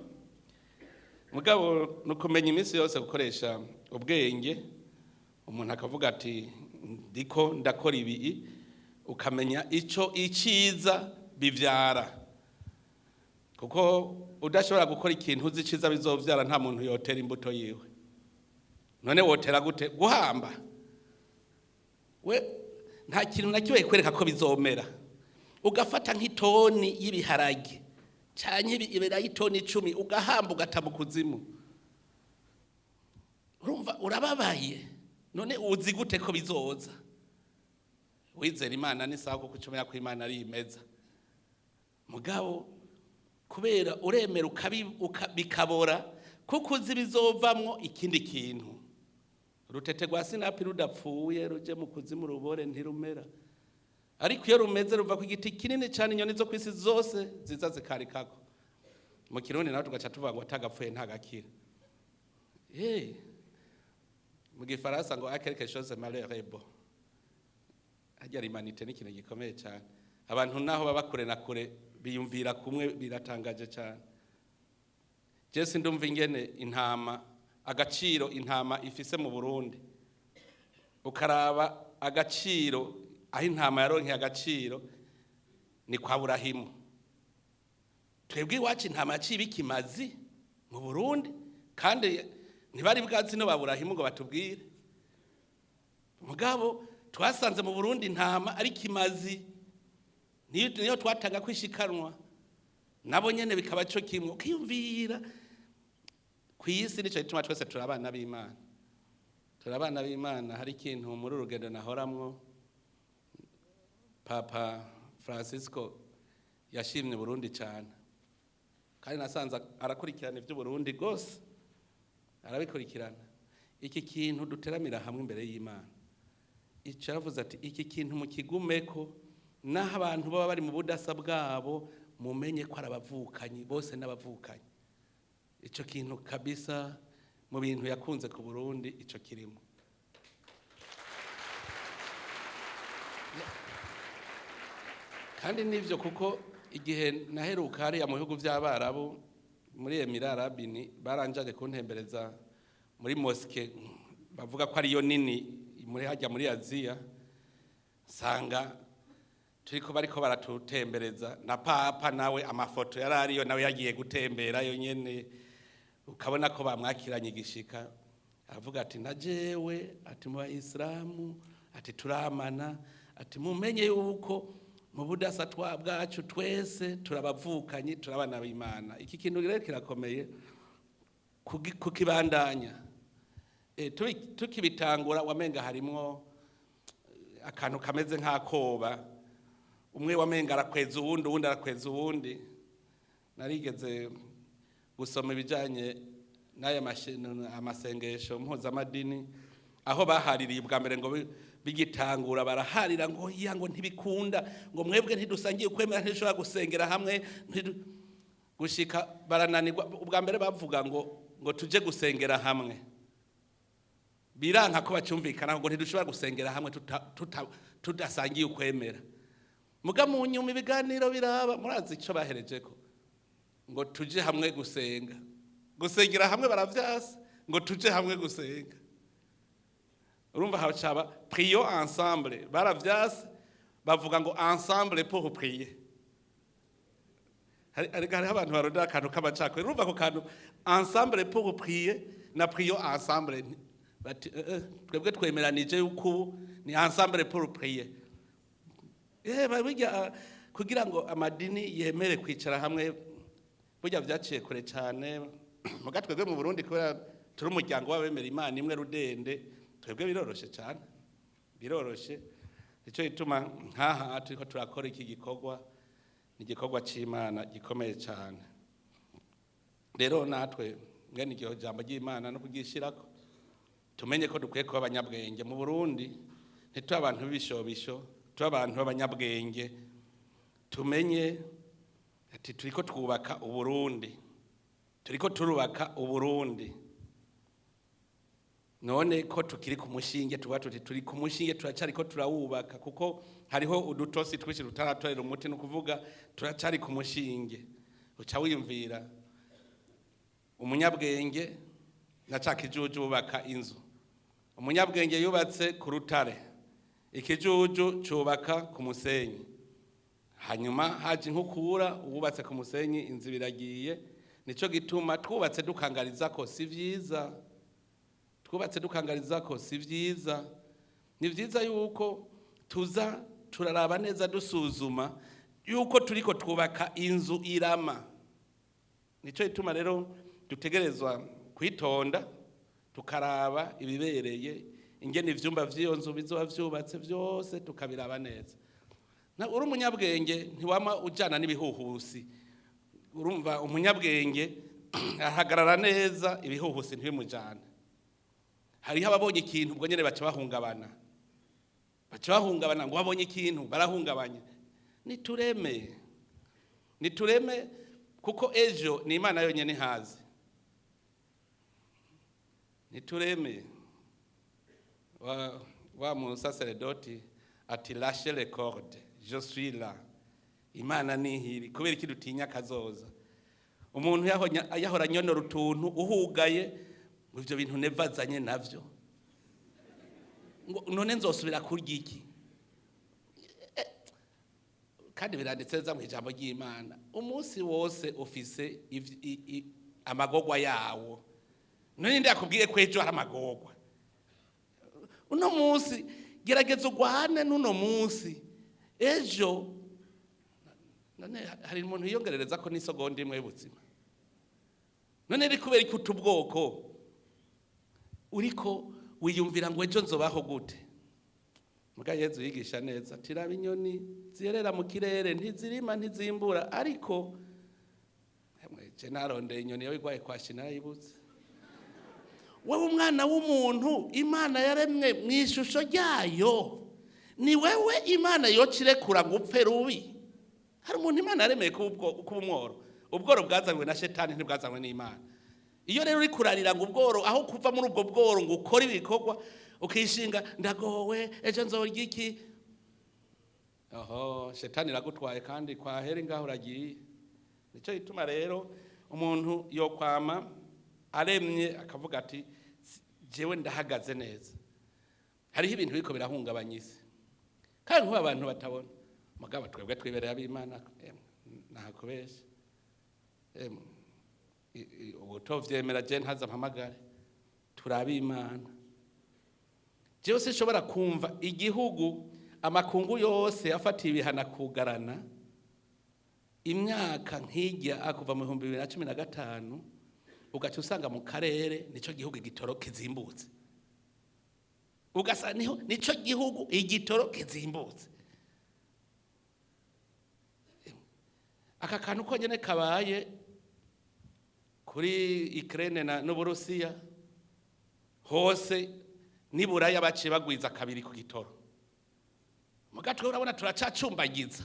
[SPEAKER 1] Mugabo ni ukumenya iminsi yose gukoresha ubwenge. Umuntu akavuga ati ndiko ndakora ibi, ukamenya ico iciza bivyara, kuko udashobora gukora ikintu uzi iciza bizovyara, nta muntu yotera imbuto yiwe. None wotera gute guhamba? We nta kintu na kimwe kwereka ko bizomera. Ugafata nk'itoni y'ibiharage canke ibirayi itoni 10, ugahamba, ugata mu kuzimu, urumva urababaye. None uzi gute ko bizoza? Wizera Imana ni sawa, kuko ucumenya ko Imana ari imeza. Mugabo kubera uremera bikabora, kuko uzi bizovamwo ikindi kintu. Urutete rwa sinapi rudapfuye ruje mu kuzimu rubore, ntirumera. Ariko iyo rumeze, ruva ku giti kinini cyane, inyoni zo ku isi zose ziza zikarikako. Mu Kirundi nawe tugaca tuvuga ngo atagapfuye ntagakira. Hey. Mu Gifaransa ngo à quelque chose malheur est bon. Harya l'humanité ni ikintu gikomeye cyane. Abantu naho baba kure na kure biyumvira kumwe, biratangaje cyane. Je sindumva ingene intama Agaciro intama ifise mu Burundi, ukaraba agaciro aho intama yaronkeye agaciro ni kwa Burahimu. Twebwe iwacu intama yaciye ibikimazi mu Burundi, kandi ntibari bwatsi no ba Burahimu ngo batubwire. Mugabo twasanze mu Burundi intama ari kimazi, niyo twatanga kwishikanwa nabo nyene bikaba cyo kimwe. Ukiyumvira ku isi, nico gituma twese turi abana b'Imana, turi abana b'Imana. Hari ikintu muri urugendo nahoramwo, Papa Francisco yashimye Burundi cyane, kandi nasanze arakurikirana iby'Uburundi rwose, arabikurikirana. Iki kintu duteramira hamwe imbere y'Imana, icyo yavuze ati: "Iki kintu mukigumeko, naho abantu baba bari mu budasa bwabo, mumenye ko ari abavukanyi bose n'abavukanyi." Icyo kintu kabisa mu bintu yakunze ku Burundi icyo kirimo. Kandi nibyo, kuko igihe naheruka hariya mu bihugu by'Abarabu, muri Emirats Arabes, baranjaje kuntembereza muri mosquée bavuga ko ariyo nini muri hajya muri Aziya. Nsanga turiko bariko baratutembereza na Papa, nawe amafoto yari ariyo, nawe yagiye gutemberayo nyene, ukabona ko bamwakiranye igishika. Aravuga ati: "Na jewe," ati, "mu bayisilamu," ati, "turamana," ati, "mumenye yuko mu budasa bwacu twese turabavukanyi, turabana b'Imana." Iki kintu rero kirakomeye kukibandanya. Tukibitangura wamenga harimwo akantu kameze nk'akoba, umwe wamenga arakweza uwundi, uwundi arakweza uwundi. Narigeze gusoma ibijanye n'aya amasengesho mpuzamadini, aho bahaririye ubwa mbere ngo bigitangura, baraharira ngo iya, ngo ntibikunda, ngo mwebwe ntidusangiye ukwemera, ntidushobora gusengera hamwe, gushika barananirwa. Ubwa mbere bavuga ngo tuje gusengera hamwe, biranka ko bacyumvikana, ngo ntidushobora gusengera hamwe tudasangiye ukwemera. Muga mu nyuma ibiganiro biraba, murazi icyo baherejeko? Ngo tuje hamwe gusenga. Gusengera hamwe baravyasa, ngo tuje hamwe gusenga. Urumva hacaba "prions ensemble", baravyase, bavuga ngo "ensemble pour prier". Hariho abantu barondera akantu k'amacakubiri. Urumva ako kantu "ensemble pour prier" na "prions ensemble", bati: "Twebwe twemeranije yuko ubu ni ensemble pour prier." Burya kugira ngo amadini yemere kwicara hamwe, burya vyaciye kure cyane. Muga twebwe mu Burundi, kubera turi umuryango w'abemera Imana imwe rudende, twebwe biroroshe cyane, biroroshe. Nicyo gituma nkaha turiko turakora iki gikorwa, ni igikorwa c'Imana gikomeye cyane. Rero natwe mwene iryo jambo ry'Imana no kuryishirako, tumenye ko dukwiye kuba abanyabwenge mu Burundi, ntitube abantu b'ibishobisho, tube abantu b'abanyabwenge. Tumenye ati turiko twubaka Uburundi, turiko turubaka Uburundi. None ko tukiri ku mushinge, tuba tuti turi ku mushinge, turacariko turawubaka, kuko hariho udutosi twinshi tutaratorera umuti. Ni ukuvuga turacari ku mushinge. Uca wiyumvira umunyabwenge na ca kijuju bubaka inzu. Umunyabwenge yubatse ku rutare, ikijuju cubaka ku musenyi. Hanyuma haje inkukura, uwubatse ku musenyi inzu biragiye. Nico gituma twubatse dukangariza ko si vyiza, twubatse dukangariza ko si vyiza. Ni vyiza yuko tuza turaraba neza, dusuzuma yuko turiko twubaka inzu irama. Nico gituma rero dutegerezwa kwitonda, tukaraba ibibereye, ingene ivyumba vy'iyo nzu bizoba vyubatse, vyose tukabiraba neza. Na uri umunyabwenge ntiwama ujana n'ibihuhusi. Urumva, umunyabwenge ahagarara neza, ibihuhusi ntibimujane. Hariho ababonye ikintu ubwo nyene baca bahungabana, baca bahungabana, ngo babonye ikintu barahungabanya. Nitureme, nitureme, kuko ejo ni Imana yonyene ihazi. Nitureme. Wa musaseredoti ati: "Lâchez les cordes, je suis là." Imana nihiri, kubera iki dutinya kazoza? Umuntu yahora anyonora utuntu uhugaye. Ngo ivyo bintu Neva azanye navyo, ngo none nzosubira kurya iki? Kandi biranditse neza mu ijambo ry'Imana, umunsi wose ufise amagorwa yawo. None ninde yakubwiye ko ejo hari amagorwa? Uno munsi gerageza ugwane n'uno munsi, ejo none hari umuntu yiyongerereza ko n'isogonda imwe y'ubuzima. None iri kubera ko uta ubwoko, uriko wiyumvira ngo ejo nzobaho gute? Muga Yezu yigisha neza, tiraba inyoni ziyerera mu kirere, ntizirima, ntizimbura, ariko emwe, je narondeye inyoni yawe igwaye kwashi narayibutse. Wewe umwana w'umuntu Imana yaremwe mu ishusho ryayo, ni wewe Imana yocirekura ngo upfe rubi? Hari umuntu Imana yaremeye kuba umworo? Ubworo bwazanywe na Shetani, ntibwazanywe n'Imana. Iyo rero uri kurarira ngo ubworo, aho kuva muri ubwo bworo ngo ukore ibikorwa, ukishinga ndagowe, ejo nzorya iki, oho, Shetani iragutwaye kandi kwahera ngaho uragiye. Nicyo gituma rero umuntu yokwama aremye, akavuga ati: "Jewe ndahagaze neza." Hariho ibintu biriko birahungabanya isi, kandi nk'ubu abantu batabona. Mugabo twebwe twibereye ab'Imana, emwe, ntakubesha, emwe, utovyemera je ntaza mpamagare, turabe Imana. Jewe sinshobora kumva igihugu amakungu yose afatiye ibihano kugarana imyaka nk'ijya kuva mu 2015, ugaca usanga mu karere nico gihugu igitoro kizimbutse, ugasa niho nico gihugu igitoro kizimbutse. Aka kantu konyene kabaye kuri Ukraine na n'Uburusiya, hose niburaya baciye bagwiza kabiri ku gitoro. Mugatwe urabona turacacumbagiza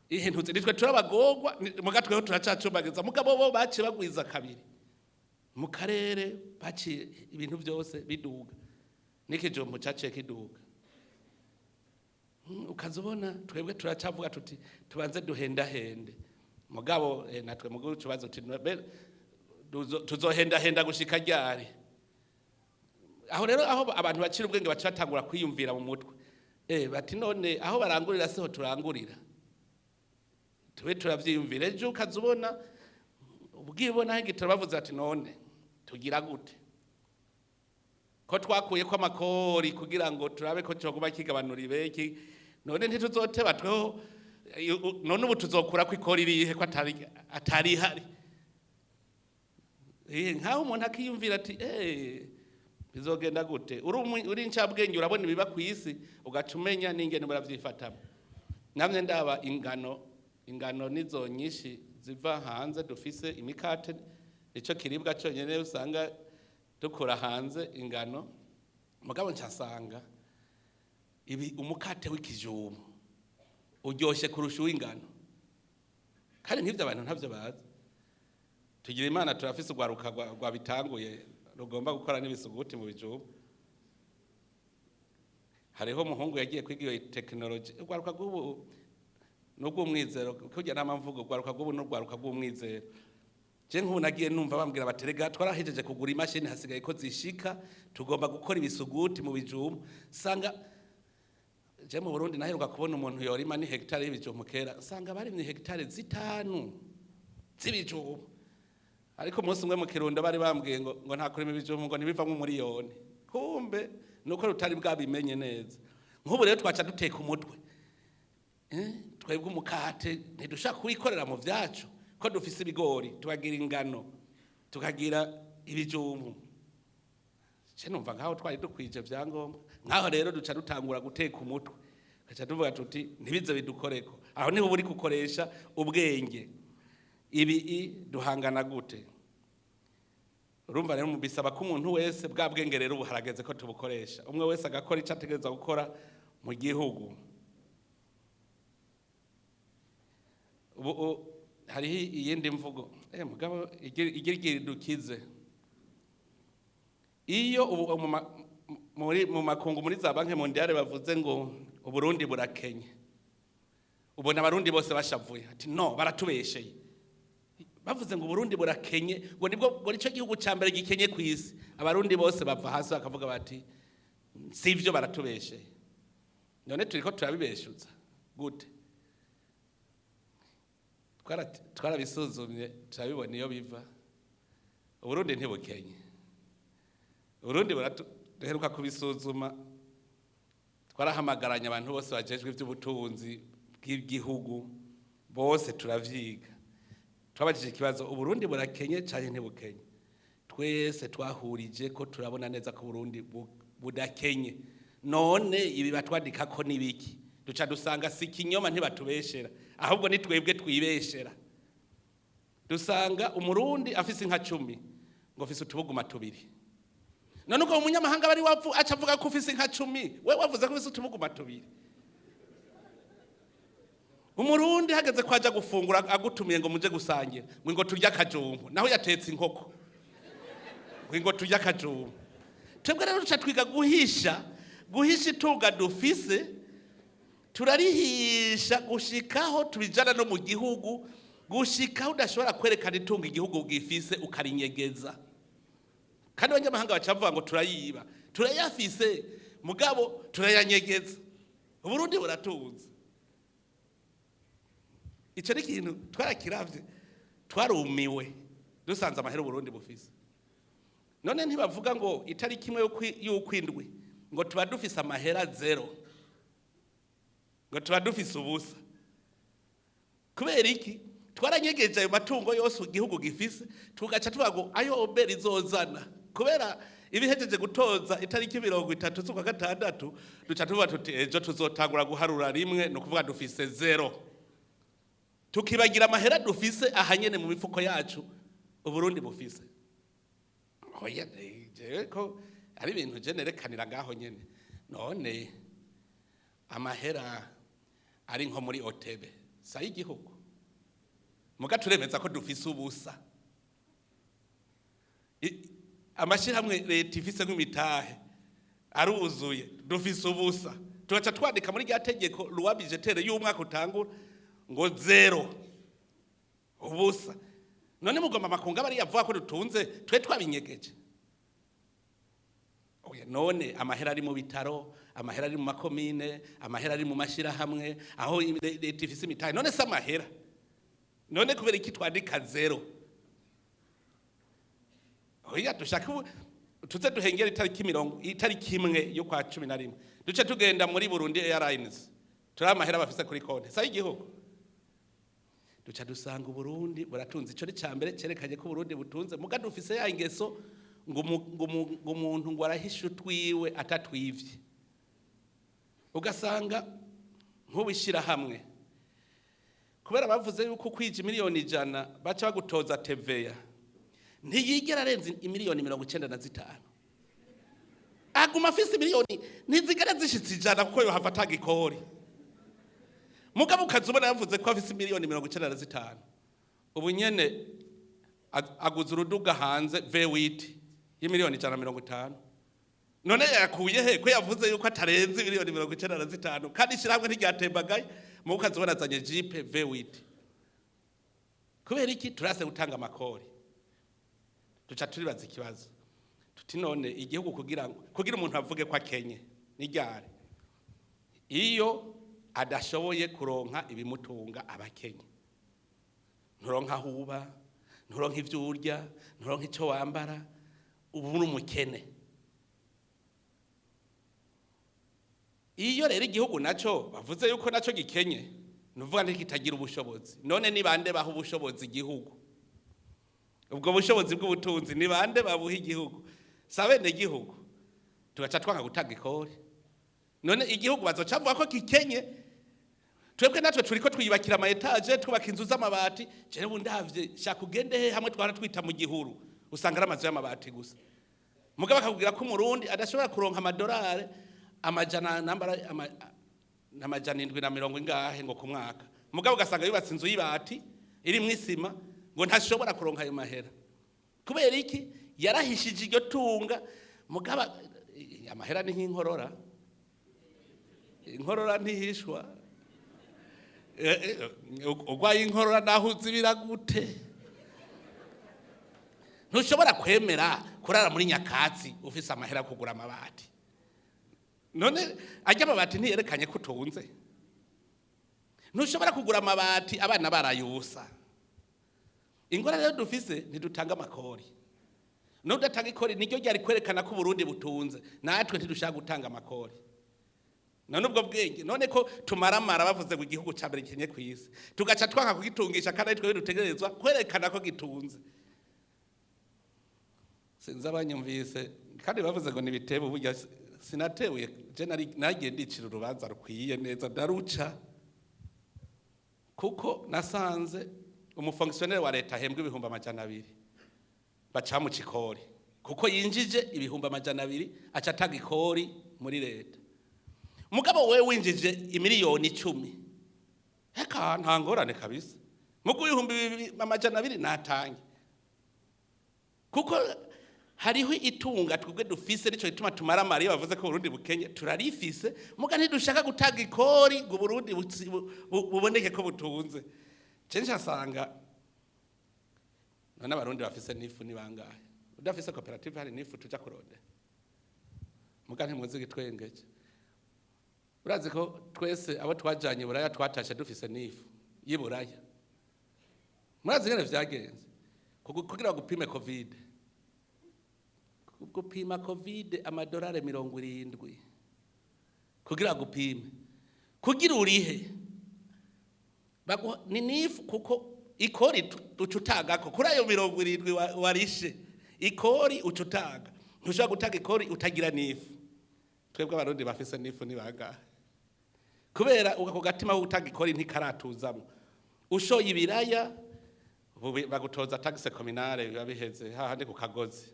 [SPEAKER 1] ihe ntuzi, nitwe turabagorwa. Mugatwe turacacumbagiza, mugabo bo baciye bagwiza kabiri mu karere, baciye ibintu byose biduga, n'ikijumbu caciye kiduga. Ukaza ubona twebwe turacavuga tuti tubanze duhendahende. Mugabo natwe mugihugu tubazo tuti tuzohendahenda gushika ryari? Aho rero aho abantu bacira ubwenge baca batangura kwiyumvira mu mutwe, bati none aho barangurira siho turangurira? Tube turavyiyumvira. Ejo ukaza ubona ubwibona igitoro bavuze ati none tugira gute ko twakuye ko amakori kugira ngo turabe ko cyoguma kigabanura ibeki? None ntituzoteba tweho? None ubu tuzokura ko ikori irihe ko atari ihari? Nkaho umuntu akiyumvira ati bizogenda gute? Uri incabwenge, urabona ibiba ku isi, ugaca umenya n'ingene muravyifatamo. Namye ndaba ingano nizo nyinshi ziva hanze, dufise imikate, nico kiribwa cyonyine usanga dukura hanze ingano. Mugabo ncasanga ibi umukate w'ikijumbu uryoshe kurusha uw'ingano, kandi nk'ivyo abantu ntavyo bazi. Tugira Imana turafise urwaruka rwabitanguye, rugomba gukora n'ibisuguti mu bijumbu. Hariho umuhungu yagiye kwiga iyo tekinoloji. Urwaruka rw'ubu n'urw'umwizero, kurya nama mvuga, urwaruka rw'ubu n'urwaruka rw'umwizero. Je nk'ubu nagiye numva bambwira bati rega twarahejeje kugura imashini, hasigaye ko zishika, tugomba gukora ibisuguti mu bijumbu. Sanga je mu Burundi naheruka kubona umuntu yorima ni hegitari y'ibijumbu kera, sanga barimye hegitari 5 z'ibijumbu. Ariko umunsi umwe mu Kirundo bari bambwiye ngo nta kurima ibijumbu, ngo ntibivamwo umuriyoni. Kumbe nuko rutari bwabimenye neza. Nk'ubu rero twaca duteka umutwe. Twebwe umukate ntidushaka kuwikorera mu vyacu, ko dufise ibigori, tukagira ingano, tukagira ibijumbu? Ce numva nkaho twari dukwije vyangombwa. Nkaho rero duca dutangura guteka umutwe, tugaca tuvuga tuti ntibize bidukoreko. Aho niho buri gukoresha ubwenge. Ibi duhangana gute? Urumva rero bisaba ko umuntu wese bwa bwenge rero ubu harageze ko tubukoresha, umwe wese agakora icyo ategerezwa gukora mu gihugu. Ubu hariho iyindi mvugo, mugabo igira idukize. Iyo ubu mu makungu, muri za Banque mondiale, bavuze ngo Uburundi burakenye, ubona Abarundi bose bashavuye, ati no baratubesheye. Bavuze ngo Burundi burakenye, ngo nibwo ngo nico gihugu ca mbere gikenye ku isi, Abarundi bose bava hasi bakavuga bati: "Sivyo, baratubeshe." None turiko turabibeshuza gute? Twarabisuzumye, turabibona iyo biva. Uburundi ntibukenye. Uburundi duheruka kubisuzuma, twarahamagaranye abantu bose bajejwe iby'ubutunzi bw'igihugu bose, turavyiga. Twabajije ikibazo: Uburundi burakenye canke ntibukenye? Twese twahurije ko turabona neza ko Uburundi budakenye. None ibi batwandika ko nibiki? Duca dusanga si ikinyoma, ntibatubeshera, ahubwo ni twebwe twibeshera. Dusanga Umurundi afise inka 10, ngo afise utubuguma tubiri. None ubwo umunyamahanga bari wapfu aca avuga ko ufise inka 10, we wavuze ko ufise utubuguma tubiri? Umurundi hageze ko aja gufungura, agutumiye ngo muje gusangira, ngo turye akajumbu, naho yatetse inkoko, ngo turye akajumbu. Twebwe rero duca twiga guhisha itunga dufise, turarihisha gushikaho tubijana no mu gihugu, gushikaho udashobora kwerekana itunga igihugu gifise, ukarinyegeza. Kandi abanyamahanga baca bavuga ngo turayiba. Turayafise, mugabo turayanyegeza. Uburundi buratunze. Ico ni ikintu twarakiravye, twarumiwe dusanze amahera Uburundi bufise. None ntibavuga ngo itariki 1 y'ukwindwi ngo tuba dufise amahera zéro, ngo tuba dufise ubusa? Kubera iki? Twaranyegeje ayo matungo yose igihugu gifise, tugaca tuvuga ngo ayo OBR izozana, kubera ibihejeje gutoza itariki 30 z'ukwa gatandatu, duca tuvuga tuti: "Ejo tuzotangura guharura rimwe." Ni ukuvuga dufise zéro, tukibagira amahera dufise ahanyene mu mifuko yacu Uburundi bufise. Oya, jewe ko ari ibintu je nerekanira ngaho nyene. None amahera ari nko muri OTB sa y'igihugu, muga turemeza ko dufise ubusa. Amashyirahamwe leta ifise nk'imitahe aruzuye, dufise ubusa. Tugaca twandika muri rya tegeko loi budgétaire y'umwaka utangura ngo zéro, ubusa. None mugomba amakungu aba ariyo avuga ko dutunze, twe twabinyegeje? Oya. None amahera ari mu bitaro, amahera ari mu makomine, amahera ari mu mashyirahamwe aho leta ifise imitahe, none se amahera? None kubera iki twandika zéro? Oya, dushaka ubu tuze duhengere itariki mirongo, itariki 1 y'ukwa 11, duce tugenda muri Burundi Airlines, turi amahera bafise kuri konti sa y'igihugu. Duca dusanga Uburundi buratunze. Ico ni cambere cerekanye ko Uburundi butunze. Muga dufise ya ingeso ngo umuntu ngo arahisha utwiwe atatwivye. Ugasanga nk'ubishira hamwe, kubera bavuze yuko kwija miliyoni 100 baca bagutoza TVA, ntiyigera arenza imiliyoni 95, aguma afise miliyoni ntizigera zishitse 100, kuko yohava atanga ikori. Mugabo ukaza ubona yavuze ko afise miliyoni 95, ubu nyene aguze uruduga hanze V8 y'imiliyoni 150. None yakuye he, ko yavuze yuko atarenze miliyoni 95, kandi ishyirahamwe ntiryatembagaye? Mu ukaza ubona azanye Jeep V8. Kubera iki? Turase gutanga amakori. Duca turibaza ikibazo tuti: none igihugu kugira ngo kugira umuntu avuge ko akenye ni ryari? Iyo adashoboye kuronka ibimutunga abakenye. Nturonka aho uba, nturonka ibyo urya, nturonka icyo wambara, ubu uri umukene. Iyo rero igihugu naco bavuze yuko naco gikenye, nuvuga ntikitagira ubushobozi. None ni bande baha ubushobozi igihugu? Ubwo bushobozi bw'ubutunzi ni bande babuha igihugu? Si abenegihugu? Tugaca twanga gutanga ikori. None igihugu bazoca bavuga ko gikenye, twebwe natwe turiko twiyubakira ama étages, twubaka inzu z'amabati? Jewe ndavye, shaka ugende he hamwe twara twita mu gihuru, usanga ari amazu y'amabati gusa. Mugabo akakubwira ko Umurundi adashobora kuronka amadolari amajana nambara 700 na mirongo ingahe ngo ku mwaka, mugabo ugasanga yubatse inzu y'ibati irimwo isima, ngo ntashobora kuronka ayo mahera. Kubera iki? Yarahishije iryo tunga. Mugabo amahera ni nk'inkorora, inkorora ntihishwa. Urwaye inkorora naho uzibira gute? Ntushobora kwemera kurara muri nyakatsi ufise amahera yo kugura amabati. None ajya amabati ntiyerekanye ko utunze? Ntushobora kugura amabati abana barayusa. Ingorane rero dufise, ntidutanga amakori. N'udatanga ikori niryo ryari kwerekana ko Uburundi butunze. Natwe ntidushaka gutanga amakori. None ubwo bwenge, none ko tumaramara bavuze ngo igihugu ca mbere gikenye ku isi, tugaca twanka kugitungisha, kandi ari twebwe dutegerezwa kwerekana ko gitunze? Sinzi abanyumvise. Kandi bavuze ngo nibitebe, burya sinatebuye. Je nari nagiye ndicira urubanza rukwiye neza, ndaruca, kuko nasanze umufonctionnaire wa leta ahembwa 200,000 bacamuca ikori, kuko yinjije 200,000 aca atanga ikori muri leta. Mugabo wewe winjije 10,000,000, eka nta ngorane kabisa. Mugu 200,000 natange, kuko hariho itunga twebwe dufise. Nico gituma tumaramara iyo bavuze ko Burundi bukenye. Turarifise, muga ntidushaka gutanga ikori ngo Burundi buboneke ko butunze. Censhi asanga none Abarundi bafise NIF ni bangahe? Udafise koperative, hari NIF tuja kurondera? Muga ntimuzi igitwengeje. Urazi ko twese abo twajanye Buraya twatashe dufise NIF y'i Buraya? Murazi ingene vyagenze? Kugira ngo upime COVID, gupima COVID amadolari 70 kugira ngo upime, kugira urihe. Ni NIF, kuko ikori uca utangako kuri ayo 70 warishe. Ikori uca utanga, ntushobora gutanga ikori utagira NIF. Twebwe Abarundi bafise NIF ni bangahe? Kubera ako gatima ko gutanga ikori ntikaratuzamo. Ushoye ibiraya bagutoza taxe communale, biba biheze hahandi ku kagozi.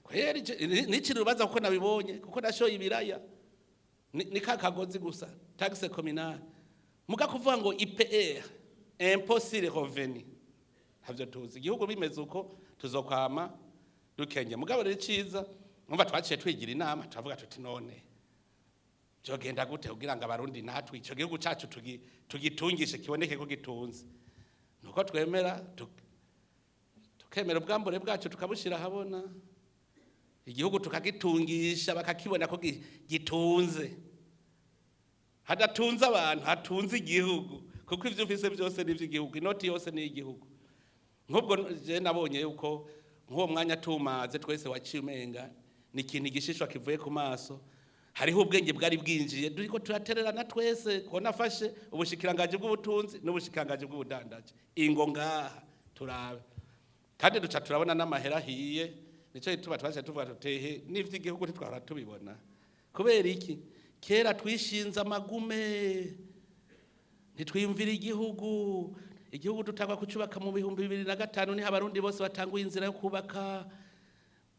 [SPEAKER 1] Kweri nicira urubanza kuko nabibonye, kuko nashoye ibiraya, ni ka kagozi gusa, taxe communale. Muga kuvuga ngo IPR, impôt sur le revenu, ntavyo tuzi. Igihugu bimeze uko, tuzokwama dukenge. Mugabo rero iciza, numva twaciye twigira inama, turavuga tuti: "None vyogenda gute kugira ngo Abarundi natwe ico gihugu cacu tugitungishe, kiboneke ko gitunze?" Nuko twemera tukemera ubwambure bwacu, tukabushira ahabona, igihugu tukagitungisha, bakakibona ko gitunze. Hadatunze abantu, hatunze igihugu, kuko ivyo ufise byose ni ivy'igihugu, inoti yose ni igihugu. Nk'ubwo je nabonye yuko nk'uwo mwanya tumaze twese waciye umenga ni ikintu igishishwa kivuye ku maso. Hariho ubwenge bwari bwinjiye, duriko turatererana twese, ko nafashe ubushikirangaji bw'ubutunzi n'ubushikirangaji bw'ubudandaji, ingo ngaha turabe, kandi duca turabona n'amahera ahiye. Nico gituma twaje tuvuga tutehe n'ivy'igihugu ntitwahora tubibona. Kubera iki? Kera twishinze amagume, ntitwiyumvira igihugu. Igihugu dutangwa kucubaka mu 2005, niho Abarundi bose batanguye inzira yo kubaka.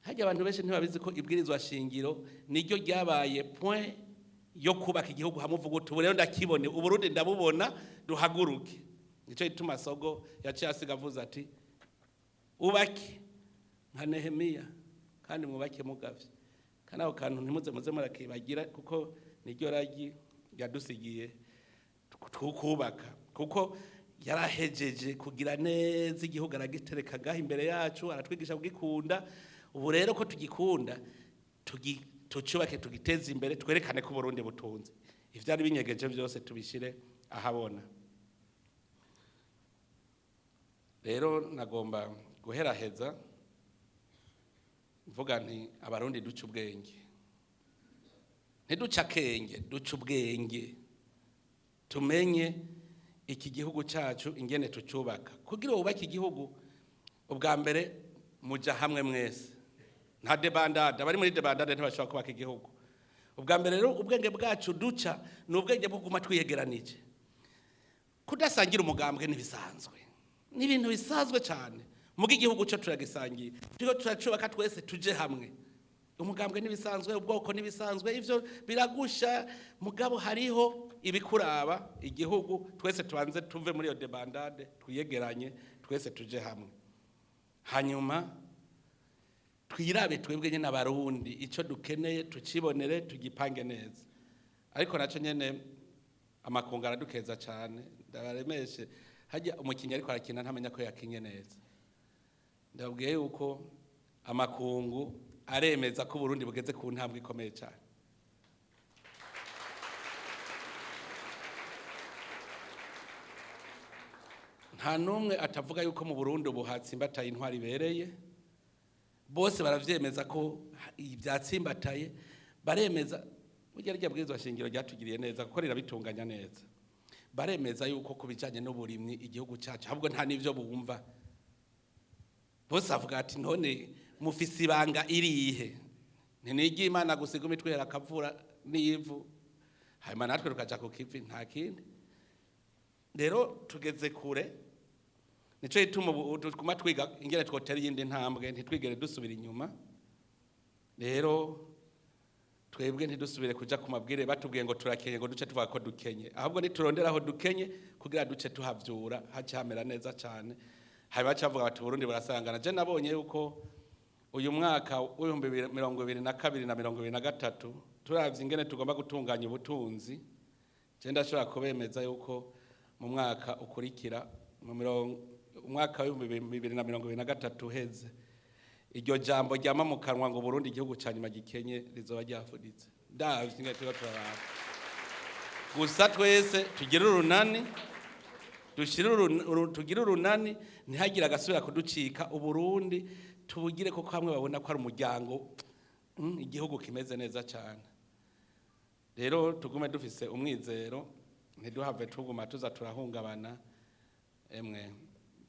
[SPEAKER 1] Harya abantu benshi ntibabizi ko ibwirizwa shingiro niryo ryabaye point yo kubaka igihugu, hamwe uvuga uti: "Ubu rero ndakibone, Uburundi ndabubona, duhaguruke." Nico gituma Sogo yaciye asiga avuze ati: "Ubake nka Nehemiya, kandi mwubake mugavye." Kandi ako kantu ntimuze muze murakibagira, kuko niryo ragi yadusigiye tukubaka, kuko yarahejeje kugira neza igihugu, aragitereka gaho imbere yacu, aratwigisha kugikunda. Ubu rero ko tugikunda, tucubake, tugiteze imbere, twerekane ko Uburundi butunze. Ivyari binyegeje byose tubishire ahabona. Rero nagomba guheraheza mvuga nti: Abarundi duce ubwenge, ntiduce akenge, duce ubwenge, tumenye iki gihugu cyacu ingene tucubaka. Kugira wubake igihugu, ubwa mbere muja hamwe mwese, nta débandade. Abari muri débandade ntibashobora kubaka igihugu. Ubwa mbere rero, ubwenge bwacu duca ni ubwenge bwo kuguma twiyegeranije. Kudasangira umugambwe ntibisanzwe, ni ibintu bisanzwe cyane. Muga igihugu cyo turagisangiye, turiko turacubaka twese, tuje hamwe. Umugambwe ntibisanzwe, ubwoko ntibisanzwe, ivyo biragusha. Mugabo hariho ibikuraba igihugu. Twese tubanze tuve muri iyo débandade, twiyegeranye twese, tuje hamwe, hanyuma twirabe twebwe nyene Abarundi ico dukeneye, tucibonere, tugipange neza. Ariko naco nyene amakungu aradukeza cane. Ndabaremeshe, hajya umukinyi ariko arakina ntamenya ko yakinye neza. Ndabwiye yuko amakungu aremeza ko Burundi bugeze ku ntambwe ikomeye cyane. Nta n'umwe atavuga yuko mu Burundi ubu hatsimbataye intwari ibereye. Bose baravyemeza ko ibyatsimbataye, baremeza burya rya bwirizwa shingiro ryatugiriye neza kuko rirabitunganya neza. Baremeza yuko ku bijanye n'uburimyi igihugu cyacu ahubwo nta n'ivyo bumva. Bose avuga ati none mufise ibanga irihe? Ntinigi Imana gusiga imitwera akavura n'ivu, hanyuma natwe tukaja ku kivi, nta kindi. Rero tugeze kure, nico gituma ubu tuguma twiga ingene twotera iyindi ntambwe, ntitwigere dusubira inyuma. Rero twebwe ntidusubire kuja ku mabwire batubwiye ngo turakenye ngo duce tuvuga ko dukenye, ahubwo niturondera aho dukenye kugira duce tuhavyura hace hamera neza cane. Hanyuma baca bavuga bati Burundi burasangana. Je nabonye yuko uyu mwaka w'2022 na 2023 turavye ingene tugomba gutunganya ubutunzi, je ndashobora kubemeza yuko mu mwaka ukurikira, mu mirongo umwaka w'2023 uheze, iryo jambo ryama mu kanwa ngo Burundi igihugu ca nyuma gikenye rizoba ryafuditse. Ndavye ingene turiko turaraba. Gusa twese tugire urunani, dushire tugire urunani, ntihagire agasubira kuducika. Uburundi tubugire koko hamwe babona ko ari umuryango, igihugu kimeze neza cyane. Rero tugume dufise umwizero, ntiduhave tuguma tuza turahungabana. Emwe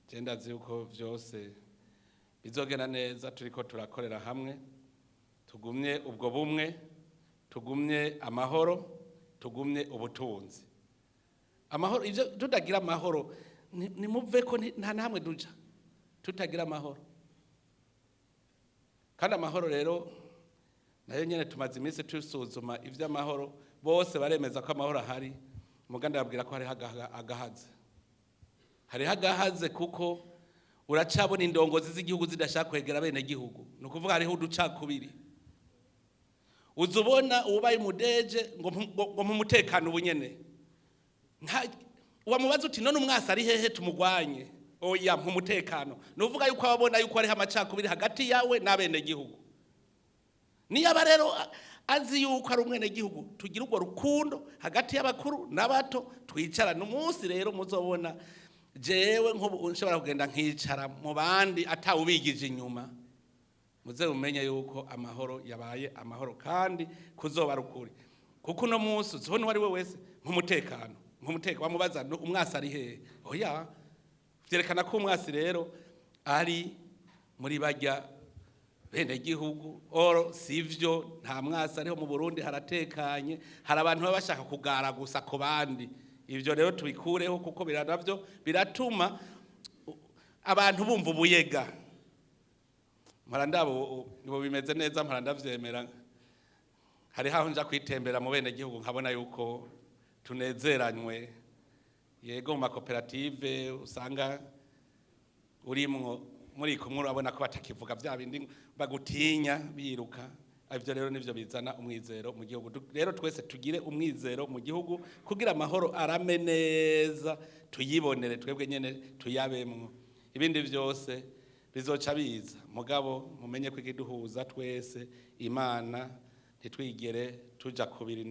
[SPEAKER 1] je ndazi yuko vyose bizogenda neza turiko turakorera hamwe. Tugumye ubwo bumwe, tugumye amahoro, tugumye ubutunzi. Amahoro, ivyo tutagira amahoro nimuve ko nta na hamwe duja tutagira amahoro. Kandi amahoro rero nayo nyene tumaze iminsi tusuzuma ivy'amahoro, bose baremeza ko amahoro ahari. Muga ndababwira ko hariho agahaze, hariho agahaze, kuko uracabona indongozi z'igihugu zidashaka kwegera bene gihugu. Ni ukuvuga hariho uducakubiri. Uza ubona ubaye umudeje ngo mpe umutekano ubu nyene, wamubaza uti none umwasi ari hehe tumugwanye? Oya, mpa umutekano. Ni uvuga yuko ababona yuko hariho amacakubiri hagati yawe n'abenegihugu. Niyaba rero azi yuko ari umwenegihugu, tugira urwo rukundo hagati y'abakuru n'abato, twicarane. Umunsi rero muzobona jewe nk'ubu nshobora kugenda nkicara mu bandi atawubigije inyuma, muze mumenye yuko amahoro yabaye amahoro kandi kuzoba ari ukuri. Kuko uno munsi uzibona uwo ari we wese nk'umutekano, nk'umutekano wamubaza umwasi ari hehe? Oya, vyerekana ko umwasi rero ari muri barya bene gihugu. Oro sivyo, nta mwasi ariho mu Burundi, haratekanye. Hari abantu baba bashaka kugara gusa ku bandi. Ivyo rero tubikureho, kuko biranavyo biratuma abantu bumva ubuyega. Mpora ndaba ubu bimeze neza, mpora ndavyemera. Hariho aho nja kwitembera mu bene gihugu nkabona yuko tunezeranywe. Yego, mu makoperative usanga urimwo muri kumwe, urabona ko batakivuga vya bindi bagutinya biruka. Ivyo rero nivyo bizana umwizero mu gihugu. Rero twese tugire umwizero mu gihugu kugira amahoro arame neza, tuyibonere twebwe nyene, tuyabemwo. Ibindi vyose bizoca biza. Mugabo mumenye ko ikiduhuza twese Imana, ntitwigere tuja kubiri.